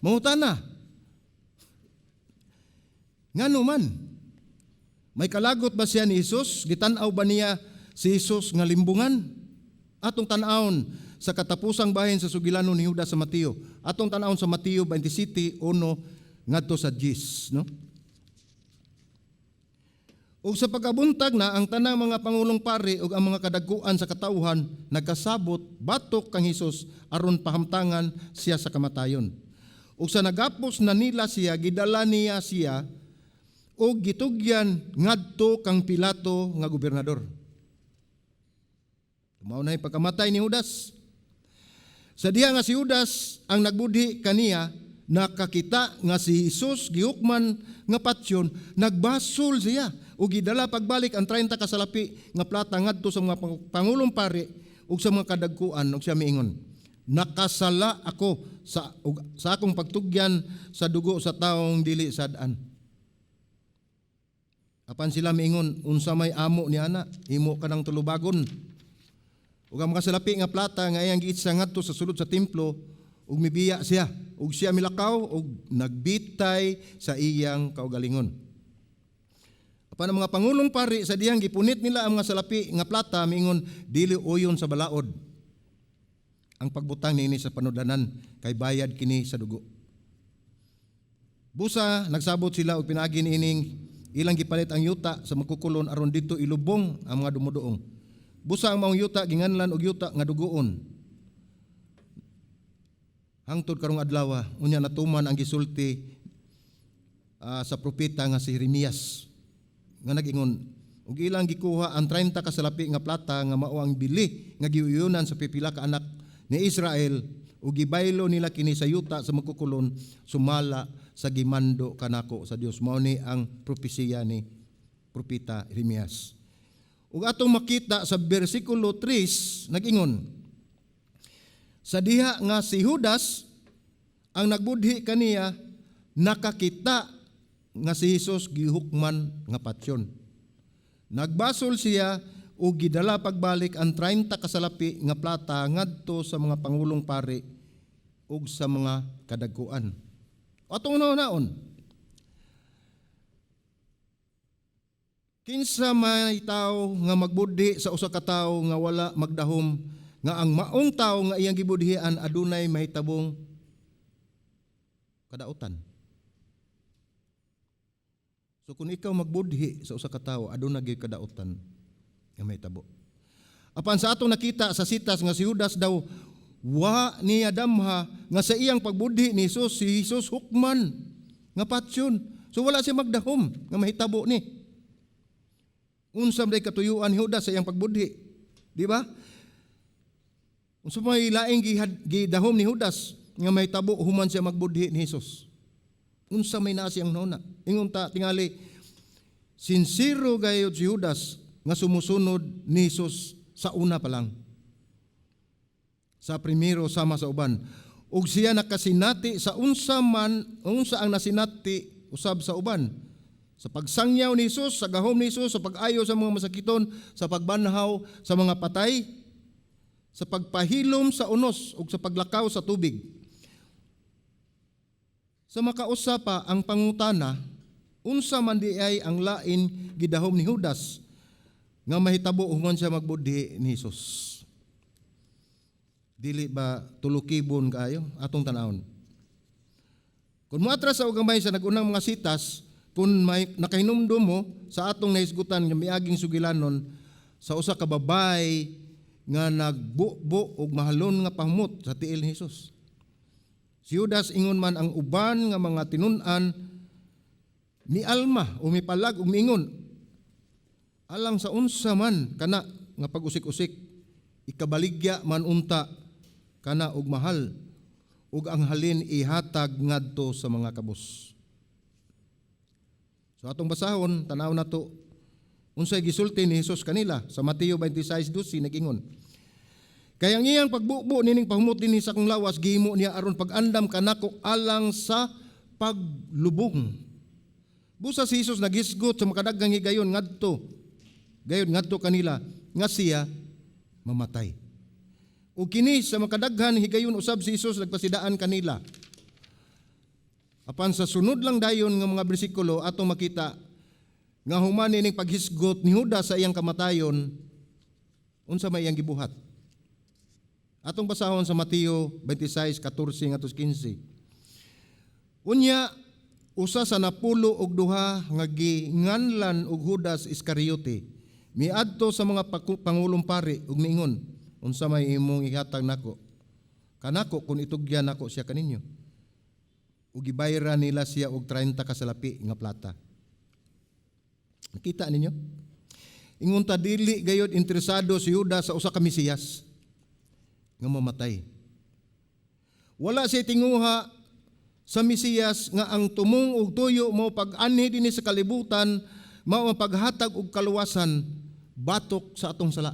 Mangutana. Ngano man? May kalagot ba siya ni Jesus? Gitan-aw ba niya si Jesus nga limbungan? Atong tan-awon sa katapusang bahin sa sugilanon ni Judas sa Mateo. Atong tan-awon sa Mateo 27:1 ngadto sa 10, no? Ug sa pagabuntag na ang tanang mga pangulong pari ug ang mga kadagkuan sa katawhan nagkasabot batok kang Hesus aron pahamtangan siya sa kamatayon. Ug sa nagapos na nila siya, gidala niya siya ug gitugyan ngadto kang Pilato nga gobernador. Mao na pagkamatay ni Judas. Sa diha nga si Judas ang nagbudhi kaniya, nakakita nga si Hesus gihukman nga patyon, nagbasol siya ug gidala pagbalik ang 30 ka salapi nga plata ngadto sa mga pangulong pari ug sa mga kadagkuan, ug siya miingon, "Nakasala ako sa akong pagtugyan sa dugo sa taong dili sad-an." Apan sila miingon, "Unsa may amo ni ana, imo ka nang tulubagon." Ug ang mga salapi nga plata nga iyang giitsa ngadto sa sulod sa templo ug mibiya siya ug siya milakaw ug nagbitay sa iyang kaugalingon. Apan ang mga pangulong pari sa dihang gipunit nila ang mga salapi nga plata, miingon, "Dili uyon sa balaod ang pagbutang niini sa panudlanan kay bayad kini sa dugo." Busa nagsabot sila og pinaagi niining ilang gipalit ang yuta sa magkukulon aron didto ilubong ang mga dumuduong. Busa ang maong yuta ginganlan og Yuta nga Dugoon hangtod karong adlaw. Unya natuman ang gisulti sa propeta nga si Jeremias nga nag-ingon, "Ug ilang gikuha ang 30 ka salapi nga plata nga mao ang bili nga giuyunan sa pipila ka anak ni Israel ug gibaylo nila kini sa yuta sa magkukulon sumala sa gimando kanako sa Dios." Mao ni ang propesiya ni propeta Jeremias. Ug atong makita sa bersikulo 3, nag-ingon, sa diha nga si Judas ang nagbudhi kaniya nakakita nga si Jesus gihukman nga patyon, nagbasol siya ug gidala pagbalik ang 30 kasalapi nga plata ngadto sa mga pangulong pari ug sa mga kadagkuan. Atong naon, kinsa may tawo nga magbudhi sa usa ka tawo nga wala magdahom nga ang maong tawo nga iyang gibudhian adunay mahitabong kadautan? So kung ikaw magbudhi sa usa ka tawo, aduna gyud kadautan nga mahitabo. Apan sa atong nakita sa sitas nga si Judas daw wa niya damha nga sa iyang pagbudhi ni Jesus, si Jesus hukman nga patyon. So wala siya magdahom nga mahitabo ni. Unsa may katuyuan ni Judas sa iyang pagbudhi? Di ba? Unsa may laing gidahom ni Judas nga mahitabo human siya magbudhi ni Jesus? Unsa may naa siyang nuna? Ingon ta tingali sinsero gayud si Judas nga sumusunod ni Jesus sa una pa lang. Sa primero sama sa uban. Ug siya nakasinati sa unsa man unsa ang nasinati usab sa uban. Sa pagsangyaw ni Jesus, sa gahom ni Jesus, sa pag-ayo sa mga masakiton, sa pagbanhaw sa mga patay, sa pagpahilom sa unos ug sa paglakaw sa tubig. Sa makausa pa ang pangutana, unsa man di ay ang lain gidahom ni Judas nga mahitabo human siya magbudhi ni Jesus? Dili ba tulukibon kaayo atong tanawon? Kung moatras sa gamay sa nagunang mga sitas, kung may nakahinumdum mo sa atong nahisgutan nga miaging sugilanon sa usa ka babay nga nagbubo og mahalon nga pahumot sa tiil ni Jesus. Si Judas, ingon man ang uban nga mga tinun-an, mialma o mipalag ug miingon, "Alang sa unsa man kana nga pag-usik-usik? Ikabaligya man unta kana og mahal ug ang halin ihatag ngadto sa mga kabus." So atong basahon, tanaw nato unsay gisulti ni Jesus kanila sa Mateo 26:12. Nag-ingon, "Kay ang iyang pagbubo nining pahumot dinhi sa akong lawas gihimo niya aron pag-andam kanako alang sa paglubong." Busa si Jesus naghisgot sa makadaghang higayon ngadto gayon ngadto kanila nga siya mamatay. Ug kini sa makadaghan higayon usab si Jesus nagpasidaan kanila. Apan sa sunod lang dayon nga mga bersikulo, atong makita nga human nining paghisgot ni Judas sa iyang kamatayon, unsa may iyang gibuhat. Atong basahon sa Mateo 26:14 ngadto 15. Unya usa sa 12 nga ginganlan og Judas Iscariote miadto sa mga pangulong pari ug miingon, "Unsa may imong ihatag nako kanako kun itugyan nako siya kaninyo?" Ug gibayran nila siya og 30 ka salapi nga plata. Nakita ninyo? Ingon ta dili gayod interesado si Judas sa usa ka Mesiyas nga mamatay. Wala siya tinguha sa Mesiyas nga ang tumong ug tuyo mo pag-anhi dinhi sa kalibutan mao ang paghatag og kaluwasan batok sa atong sala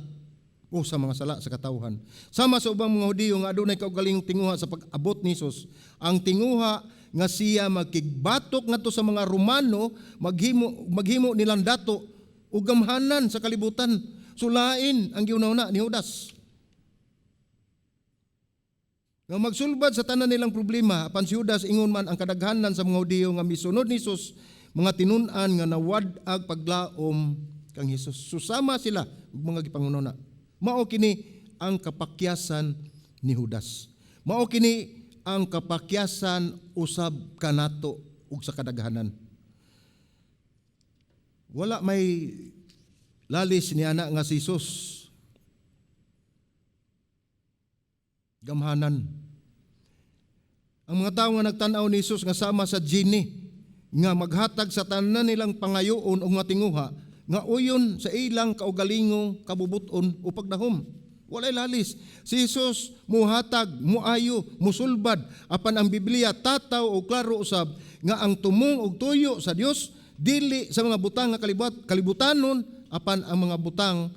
o sa mga sala sa katawhan. Sama sa ubang mga Hudiyo nga adunay kaugalingong tinguha sa pag-abot ni Jesus, ang tinguha nga siya magkigbatok ngadto sa mga Romano, maghimo maghimo nilang dato ug gamhanan sa kalibutan. Sulain ang giuna-una ni Judas nga magsulbad sa tanan nilang problema. Apan si Judas, ingon man ang kadaghanan sa mga Hudiyo nga misunod ni Jesus, mga tinun-an nga nawad-ag paglaom kang Hesus. Susama sila ug mga gipangununa. Mao kini ang kapakyasan ni Judas. Mao kini ang kapakyasan usab kanato ug sa kadaghanan. Wala may lalis niya na nga si Jesus gamhanan. Ang mga tawo nga nagtan-aw ni Jesus nga sama sa genie nga maghatag sa tanan nilang pangayoon o nga tinguha nga uyon sa ilang kaugalingong kabubuton o pagdahom. Walay lalis. Si Jesus muhatag, muayo, musulbad, apan ang Biblia tataw o klaro usab nga ang tumong og tuyo sa Dios dili sa mga butang nga kalibutanon, apan ang mga butang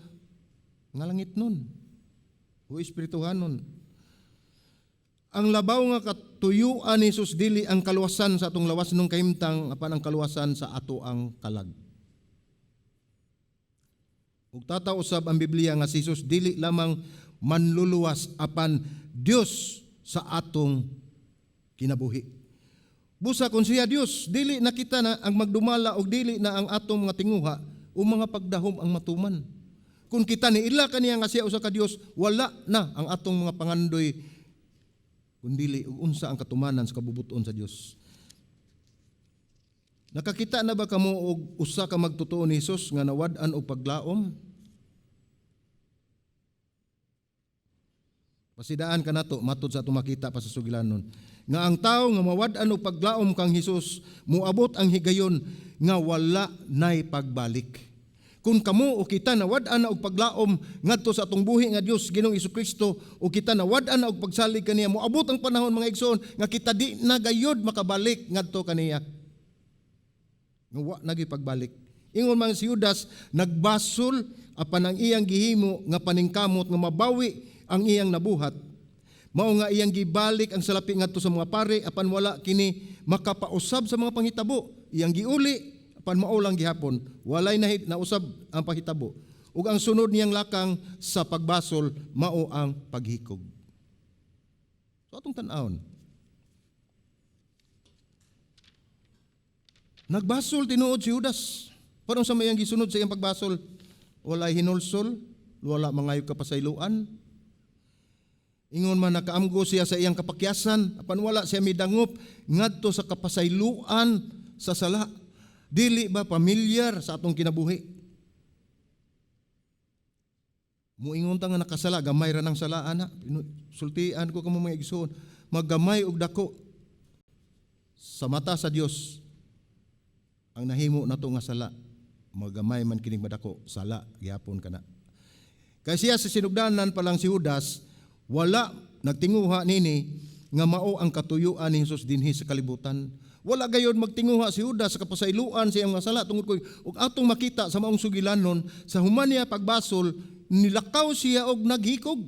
nga langit nun o espirituhanon. Ang labaw nga katuyuan ni Jesus dili ang kaluwasan sa atong lawas nung kahimtang, apan ang kaluwasan sa ato ang kalag. Ug tataw usab ang Biblia nga si Jesus dili lamang manluluwas apan Dios sa atong kinabuhi. Busa kung siya Dios, dili na kita na ang magdumala og dili na ang atong mga tinguha o mga pagdahom ang matuman. Kung kita ni ila kaniya nga siya usa ka Dios, wala na ang atong mga pangandoy kundili ug unsa ang katumanan sa kabubuton sa Dios. Nakakita na ba kamo og usa ka magtotoo ni Hesus nga nawad-an og paglaom? Pasidaan ka nato matud sa atong makita pa sa sugilanon nga ang tawo nga mawad-an og paglaom kang Hesus, moabot ang higayon nga wala nay pagbalik. Kung kamo o kita nawad-an na og paglaom ngadto sa atong buhi nga Dios Ginoong Kristo, o kita nawad-an na og pagsalig kaniya, moabot ang panahon, mga igsoon, nga kita di na gayud makabalik ngadto kaniya. Nga wa na gyud pagbalik. Ingon man si Judas, nagbasol, apan ang iyang gihimo nga paningkamot nga mabawi ang iyang nabuhat. Mao nga iyang gibalik ang salapi ngadto sa mga pare, apan wala kini makapausab sa mga panghitabo. Iyang giuli, apan mao lang gihapon, walay nausab ang panghitabo. Ug ang sunod niyang lakang sa pagbasol mao ang paghikog. So atong tan-awon. Nagbasol tinuod si Judas. Parang sa mayang gisunod sa iyang pagbasol, walay hinulsol, wala mangayo kapasayloan. Ingon man nakaamgo siya sa iyang kapakyasan, apan wala siya midangop ngadto sa kapasayloan sa sala. Dili ba pamilyar sa atong kinabuhi? Muingon ta nga nakasala, gamay ra nang sala ana. Sultian ko kamo, mga igsoon, maggamay og dako sa mata sa Dios ang nahimo nato nga sala. Magamay man kining madako, sala gihapon kana. Kay siya sa sinugdanan pa lang si Judas, wala nagtinguha nini nga mao ang katuyuan ni Jesus dinhi sa kalibutan. Wala gayon magtinguha si Judas sa kapasayloan sa iyang mga sala, tungod koy ug atong makita sa maong sugilanon, sa human niya pagbasol, nilakaw siya og naghikog.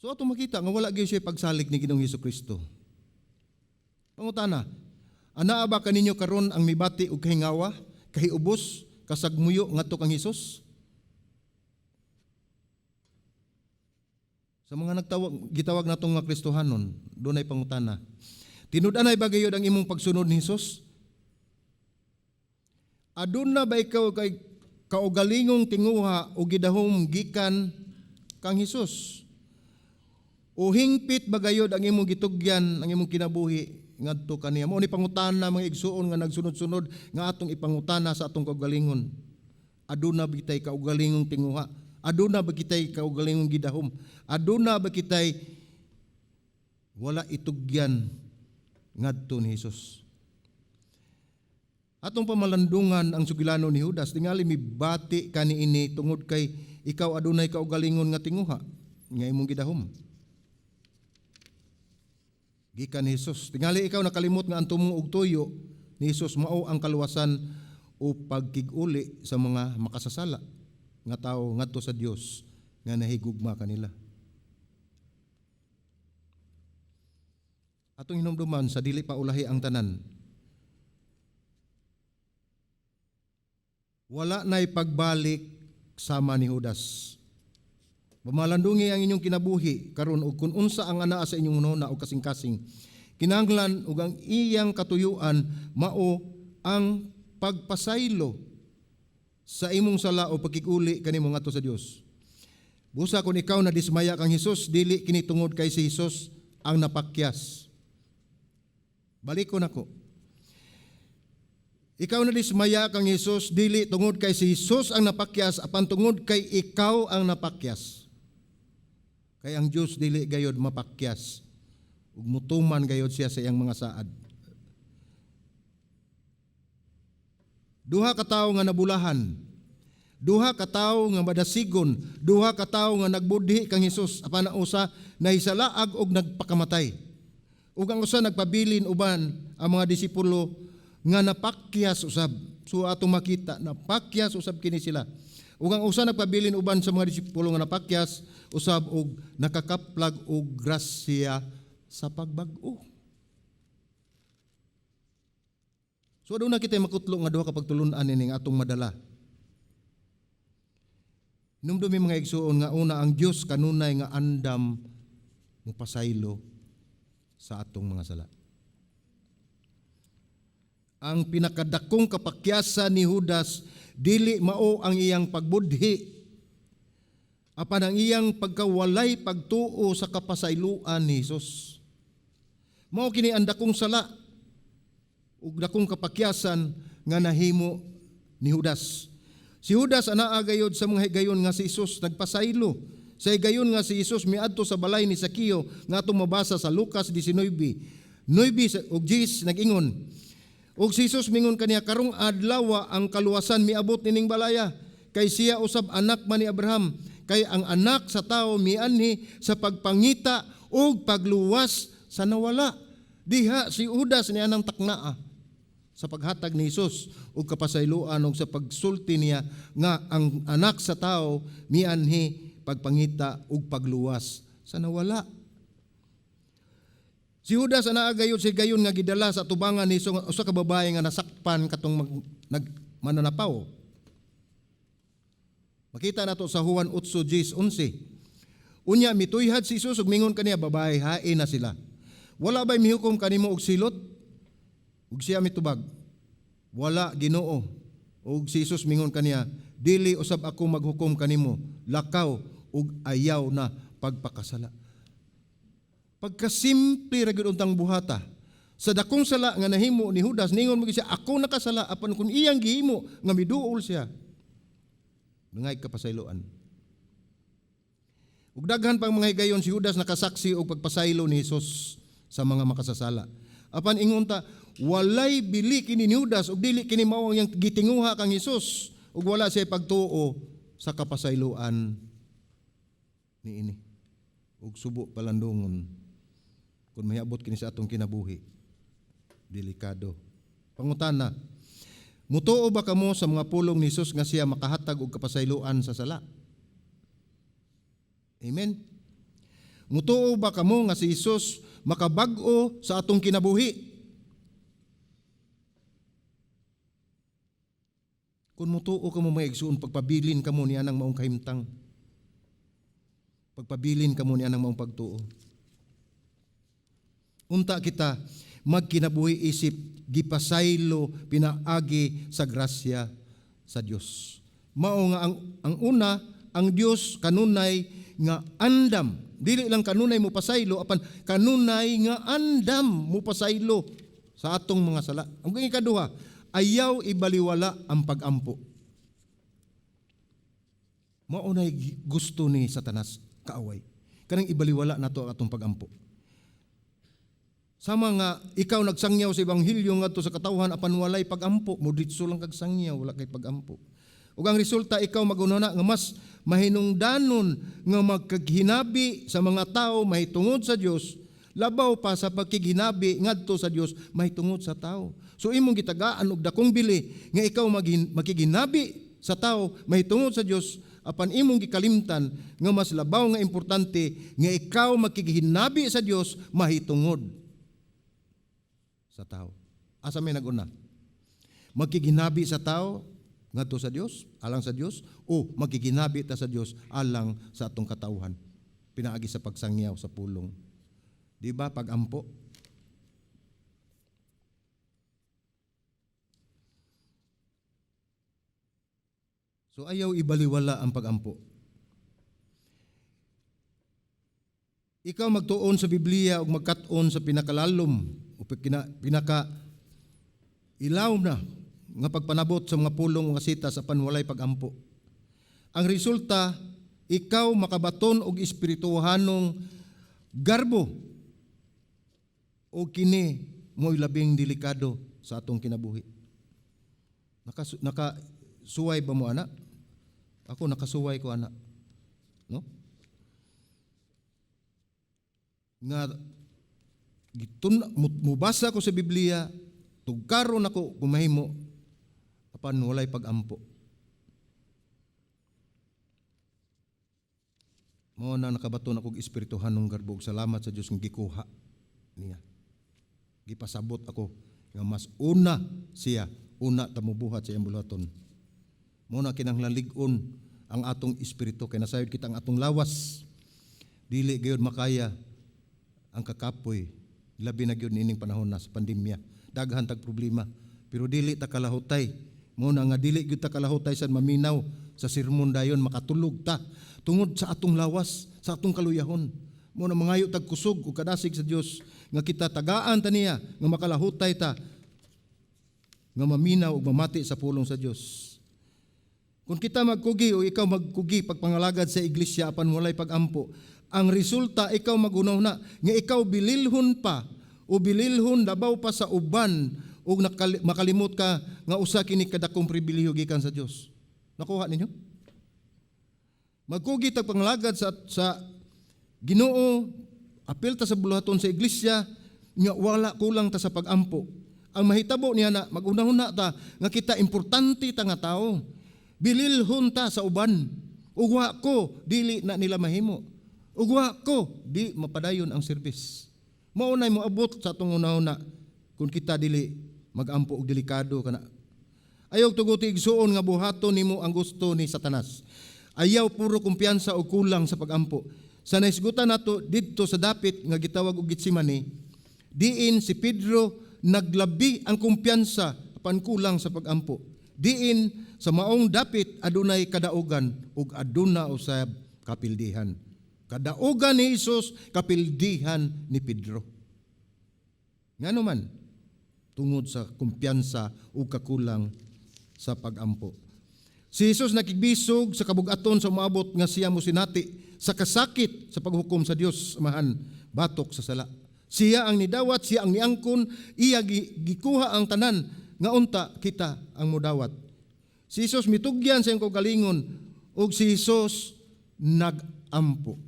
So atong makita nga wala gyud siya pagsalig ni Ginoong Hesukristo. Pangutana, anaa ba kaninyo karon ang mibati og kahingawa, kahiubos, kasagmuyo ngadto kang Hesus? Sa mga nagtawag, gitawag natong mga Kristohanon, dunay pangutana. Tinud-anay ba gayud ang imong pagsunod ni Hesus? Aduna ba ikaw kay kaugalingong tinguha o gidahom gikan kang Hesus? O hingpit ba gayud ang imong gitugyan, ang imong kinabuhi ngadto kaniya? Mao ni pangutana, mga igsuon, nga nagsunod-sunod nga atong ipangutana sa atong kaugalingon. Aduna ba kitay kaugalingong tinguha? Aduna ba kitay kaugalingong gidahom? Aduna ba kitay wala itugyan ngadto ni Hesus? Atong pamalandungan ang sugilano ni Judas, tingali mibati kani ini tungod kay ikaw adunay kaugalingon nga tinguha nga imong gidahom gikan ni Hesus. Tingali ikaw nakalimot nga ang tumong og tuyo ni Hesus mao ang kaluwasan o pagkig-uli sa mga makasasala nga tawo ngadto sa Dios nga nahigugma kanila. Atong hinumduman sa dili pa ulahi ang tanan. Wala na'y pagbalik sama ni Judas. Pamalandungi ang inyong kinabuhi karon ug kun unsa ang anaa sa inyong hunahuna o kasing-kasing. Kinahanglan ug ang iyang katuyuan mao ang pagpasaylo sa imong sala o pagkikuli kanimo ngadto sa Dios. Busa kung ikaw na dismaya kang Hesus, dili kini tungod kay si Hesus ang napakyas. Balikon ako. Ikaw na dismaya kang Hesus, dili tungod kay si Hesus ang napakyas, apan tungod kay ikaw ang napakyas. Kay ang Dios dili gayod mapakyas. Ug mutuman gayod siya sa iyang mga saad. Duha ka tawo nga nabulahan, duha ka tawo nga madasigon, duha ka tawo nga nagbudhi kang Hesus, apan ang usa nahisalaag og nagpakamatay. Ug ang usa nagpabilin uban ang mga disipulo nga napakyas usab. So atong makita napakyas usab kini sila. Ug ang usa nagpabilin uban sa mga disipulo nga napakyas usab og nakakaplag og grasya sa pagbag-o. So aduna kita makutlo nga duha ka pagtulun-an ining atong madala. Hinumdumi mga igsuon nga una, ang Dios kanunay nga andam mopasaylo sa atong mga sala. Ang pinakadakong kapakyasan ni Judas dili mao ang iyang pagbudhi, apan ang iyang pagkawalay pagtuo sa kapasayloan ni Hesus. Mao kini ang dakong sala ug dakong kapakyasan nga nahimo ni Judas. Si Judas anaa gayod sa mga higayon nga si Hesus nagpasaylo. Sa higayon nga si Hesus miadto sa balay ni Sakeo nga atong mabasa sa Lucas 19. 9 ug 10 nag-ingon. Ug si Hesus mingon kaniya, karong adlaw ang kaluwasan miabot nining balaya, kay siya usab anak man ni Abraham, kay ang anak sa tawo mianhi sa pagpangita ug pagluwas sa nawala. Diha si Judas niya nang taknaa sa paghatag ni Hesus ug kapasayloan ug sa pagsulti niya nga ang anak sa tawo mianhi pagpangita ug pagluwas sa nawala. Si Judas anaa gayud si gayon nga gidala sa atubangan ni usa ka babae nga nasakpan katong mananapaw. Makita nato sa Juan 8:11. Unya mituyhad si Hesus ug mingon kaniya, babae, hain na sila. Wala ba'y mihukom kanimo og silot? Ug siya mitubag, wala, Ginoo. Ug si Hesus mingon kaniya, dili usab ako maghukom kanimo, lakaw ug ayaw na pagpakasala. Pagkasimple ra gyud untang buhata. Sa dakong sala nga nahimo ni Judas, ningon mo siya, ako nakasala, apan kung iyang gihimo nga miduol siya, nangay kapasayloan. Ug daghan pang mga higayon si Judas nakasaksi og pagpasaylo ni Hesus sa mga makasasala. Apan ingon ta, walay bili kini ni Judas ug dili kini mao ang iyang gitinguha kang Hesus ug wala siya pagtuo sa kapasayloan niini. Ug subo palandungon kung mahiabot kini sa atong kinabuhi, delikado. Pangutana, mutuo ba kamo sa mga pulong ni Hesus nga siya makahatag og kapasayloan sa sala? Amen. Mutuo ba kamo nga si Hesus makabag-o sa atong kinabuhi? Kung mutuo kamo mga igsuon, pagpabilin kamo ni anang maong kahimtang. Pagpabilin kamo ni anang maong pagtuo. Unta kita magkinabuhi isip gipasaylo pinaagi sa grasya sa Dios. Mao nga ang una, ang Dios kanunay nga andam. Dili lang kanunay mo pasaylo, apan kanunay nga andam mo pasaylo sa atong mga sala. Ang ikaduha, ayaw ibaliwala ang pag-ampo. Mao nay gusto ni Satanas kaaway. Kanang ibaliwala nato ang atong pag-ampo. Sama nga ikaw nagsangyaw sa ebanghelyo ngadto sa katawhan apan walay pag-ampo, modritso lang kag sangyaw, wala kay pag-ampo. Ug ang resulta, ikaw magununa nga mas mahinungdanon nga magkaghinabi sa mga tao mahitungod sa Dios labaw pa sa pagkighinabi ngadto sa Dios mahitungod sa tao. So imong gitagaan og dakong bili nga ikaw magkiginabi sa tao mahitungod sa Dios apan imong gikalimtan nga mas labaw nga importante nga ikaw magkighinabi sa Dios mahitungod sa tao. Asa may naguna? Magkiginabi sa tao ngadto sa Dios, alang sa Dios, o magkiginabi ta sa Dios alang sa atong katawhan, pinaagi sa pagsangyaw sa pulong? Di ba pagampo? So ayaw ibaliwala ang pagampo. Ikaw magtuon sa Biblia ug magkat-on sa pinakalalom o pinaka ilaw na nga pagpanabot sa mga pulong nga sita sa panwalay pagampo. Ang resulta, ikaw makabaton og espirituhanong garbo o kini mo'y labing delikado sa atong kinabuhi. Nakasuway ba mo ana? Ako nakasuway ko ana. No? Nga gitun mubasa ko sa Biblia, tugkaron ako kumahimo apan walay pagampo. Mao na nakabaton ako og espirituhanong garbo ug salamat sa Dios nga gikuha niya. Gipasabot ako nga mas una siya, una ta mobuhat sa iyang buluhaton. Mao na kinahanglan lig-on ang atong espiritu kay nasayod kita ang atong lawas. Dili gayud makaya ang kakapoy, labi na gyud niining panahon na sa pandemya. Daghan tag problema, pero dili ta kalahutay. Mao na nga dili gyud ta kalahutay sa maminaw sa sermon dayon makatulog ta tungod sa atong lawas, sa atong kaluyahon. Mao na mangayo tag kusog ug kadasig sa Dios nga kita tagaan ta niya nga makalahutay ta nga maminaw ug mamati sa pulong sa Dios. Kung kita magkugi o ikaw magkugi pagpangalagad sa iglesia apan walay pagampo, ang resulta ikaw magunaw na nga ikaw bililhon pa o bililhon labaw pa sa uban ug makalimot ka nga usa kini kadakong pribilehiyo gikan sa Dios. Nakuha ninyo? Magkugi tag pangalagad sa Ginoo, apil ta sa buluhaton sa iglesia nga wala kulang ta sa pagampo. Ang mahitabo niya na magunahuna ta nga kita importante ta nga tao. Bililhon ta sa uban. Ug wa ko dili na nila mahimo. Ug wa ko di mapadayon ang serbis. Mao nay moabot sa atong hunahuna kung kita dili magampo og delikado kana. Ayaw tuguti igsuon nga buhaton nimo ang gusto ni Satanas. Ayaw puro kumpiyansa o kulang sa pagampo. Sa naisgutan nato didto sa dapit nga gitawag og Getsemane, diin si Pedro naglabi ang kumpiyansa apan kulang sa pagampo. Diin sa maong dapit adunay kadaugan ug aduna usab kapildihan. Kadaugan ni Hesus, kapildihan ni Pedro. Ngano man? Tungod sa kumpiyansa ug kakulang sa pagampo. Si Hesus nakigbisog sa kabugaton sa umaabot nga siya mosinati sa kasakit sa paghukom sa Dios Amahan batok sa sala. Siya ang nidawat, siya ang niangkon, iya gikuha ang tanan nga unta kita ang modawat. Si Hesus mitugyan sa iyang kaugalingon ug si Hesus nagampo.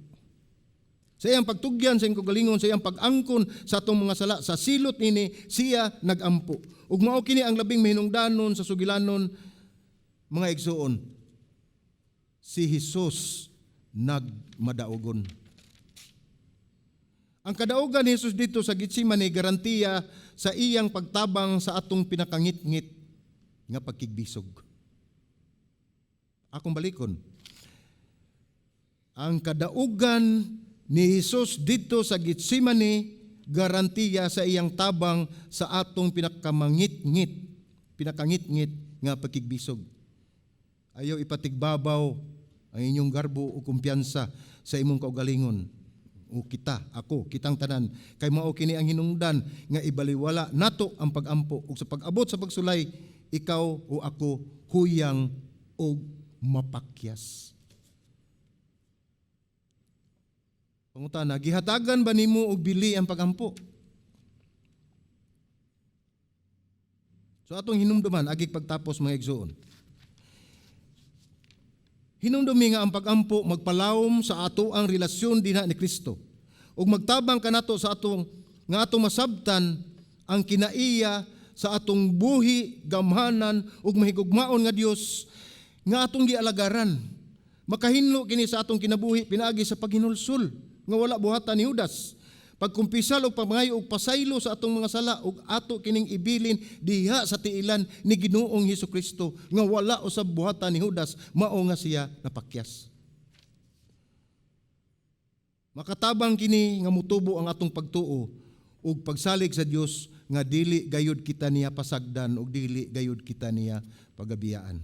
Sa iyang pagtugyan sa iyang kaugalingon, sa iyang pag-angkon sa atong mga sala, sa silot nini siya nagampo. Ug mao kini ang labing mahinungdanon sa sugilanon mga igsuon. Si Hesus nagmadaugon. Ang kadaugan ni Hesus dito sa Getsemane garantiya sa iyang pagtabang sa atong pinakangitngit nga pagkigbisog. Akong balikon. Ang kadaugan ni Hesus dito sa Getsemane garantiya sa iyang tabang sa atong pinakangitngit nga pagkigbisog. Ayaw ipatigbabaw ang inyong garbo o kumpiyansa sa imong kaugalingon. O kita, ako, kitang tanan, kay mao kini ang hinungdan nga ibaliwala nato ang pagampo ug sa pag-abot sa pagsulay, ikaw o ako huyang og mapakyas. Pangutana, gihatagan ba nimo og bili ang pagampo? So atong hinumduman, agig pagtapos mga igsuon. Hinumdumi nga ang pagampo magpalawom sa ato ang relasyon dinha ni Kristo. Ug magtabang kanato sa atong nga atong masabtan ang kinaiya sa atong buhi, gamhanan ug mahigugmaon nga Dios nga atong gialagaran. Makahinlo kini sa atong kinabuhi pinaagi sa paghinulsol nga wala buhatan ni Judas. Pagkumpisal og pagmangayo og pasaylo sa atong mga sala ug ato kining ibilin diha sa tiilan ni Ginoong Hesus Kristo nga wala usab buhata ni Judas, mao nga siya napakyas. Makatabang kini nga mutubo ang atong pagtuo ug pagsalig sa Dios nga dili gayud kita niya pasagdan ug dili gayud kita niya pagabiyaan.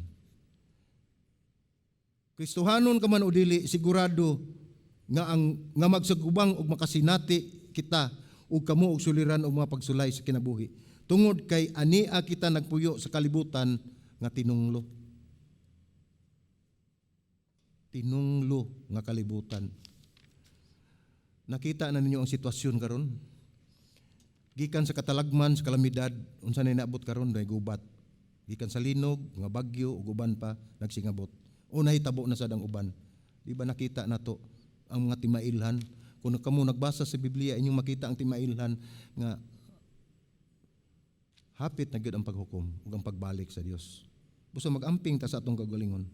Kristohanon ka man o dili, sigurado nga ang nga magsagubang ug makasinati kita ug kamo og suliran og mga pagsulay sa kinabuhi. Tungod kay ania kita nagpuyo sa kalibutan nga tinunglo. Tinunglo nga kalibutan. Nakita na ninyo ang sitwasyon karon. Gikan sa katalagman, sa kalamidad, unsa na inaabot karon, may gubat. Gikan sa linog, mga bagyo ug uban pa nagsingabot. O nahitabo na sad ang uban. Di ba nakita nato ang mga timailhan? Kung kamo nagbasa sa Biblia, inyong makita ang timailhan nga hapit na gyud ang paghukom ug ang pagbalik sa Dios. Busa mag-amping ta sa atong kagalingon.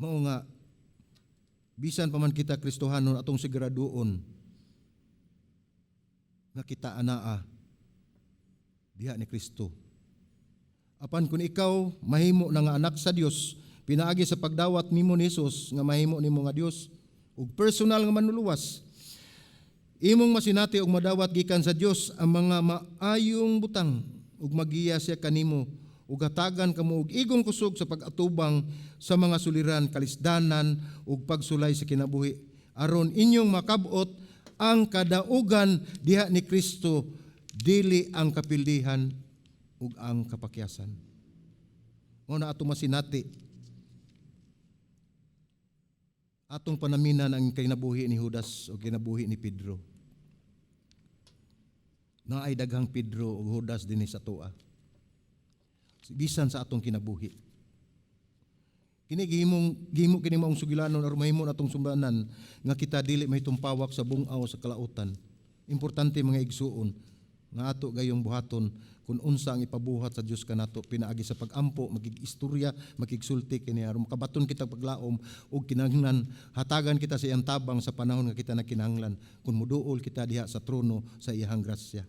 Mao nga bisan pa man kita Kristohanon, atong siguraduon nga kita anaa diha ni Kristo. Apan kung ikaw mahimo na nga anak sa Dios pinaagi sa pagdawat nimo ni Jesus nga mahimo nimo nga Dios ug personal nga manluluwas, imong masinati ug madawat gikan sa Dios ang mga maayong butang ug magiya siya kanimo ug hatagan kamo og igong kusog sa pag-atubang sa mga suliran, kalisdanan ug pagsulay sa kinabuhi aron inyong makabot ang kadaugan diha ni Kristo, dili ang kapildihan ug ang kapakyasan. Mao na ato masinati, atong panaminan ang kinabuhi ni Judas o kinabuhi ni Pedro. Naay daghang Pedro ug Judas dinhi sa atoa. Bisan sa atong kinabuhi. Kini gihimong gihimo kini maong sugilanon aron mahimo natong sumbanan nga kita dili mahitumpawak sa bungaw sa kalautan. Importante, mga igsuon, nga ato gayong buhaton kung unsa ang ipabuhat sa Dios kanato pinaagi sa pag-ampo, makig-istorya, makigsulti kini aron makabaton kita paglaom ug kinahanglan hatagan kita sa iyang tabang sa panahon nga kita nagkinahanglan kung muduol kita diha sa trono sa iyang grasya.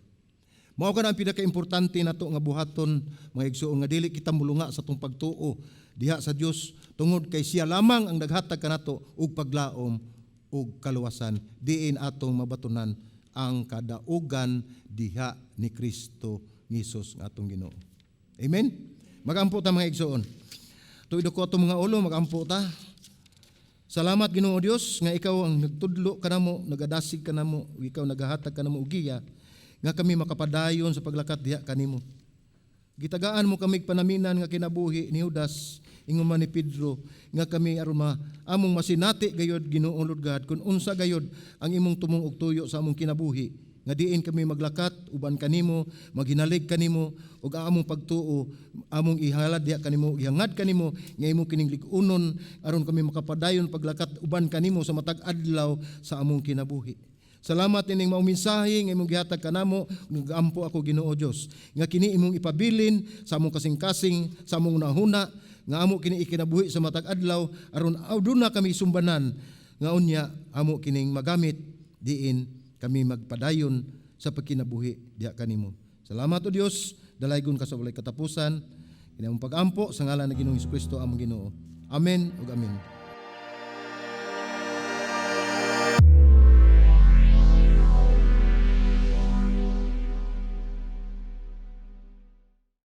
Mao kana ang pinakaimportante nato nga buhaton, mga igsuon, nga dili kita mulunga sa atong pagtuo diha sa Dios tungod kay siya lamang ang naghatag kanato og paglaom ug kaluwasan diin atong mabatunan ang kadaugan diha ni Kristo Jesus nga atong Ginoo. Amen. Magampo ta, mga igsuon. Tuido ko atong mga ulo, magampo ta. Salamat, Ginoo Dios, nga ikaw ang nagtudlo kanamo, nagadasig kanamo, ikaw nagahatag kanamo og giya nga kami makapadayon sa paglakat diha kanimo. Gitagaan mo kami panaminan nga kinabuhi ni Judas ingon man ni Pedro nga kami aron ma among masinati gayod, Ginoo Lord God, kung unsa gayod ang imong tumong og tuyo sa among kinabuhi nga diin kami maglakat uban kanimo, maghinalig kanimo, ug ang among pagtuo among ihalad diha kanimo, ihangad kanimo nga imo kining lig-unon aron kami makapadayon paglakat uban kanimo sa matag adlaw sa among kinabuhi. Salamat ining maong mensahe nga imong gihatag kanamo. Nagaampo ako, Ginoo Dios, nga kini imong ipabilin sa among kasing-kasing, sa among nahuna, nga amo kini ikinabuhi sa matag adlaw aron aduna kami sumbanan nga unya amo kining magamit diin kami magpadayon sa pagkinabuhi diha kanimo. Salamat, O Dios, dalaygon ka sa walay katapusan. Kini among pag-ampo sa ngalan ng Ginoong Kristo among Ginoo. Amen ug amen.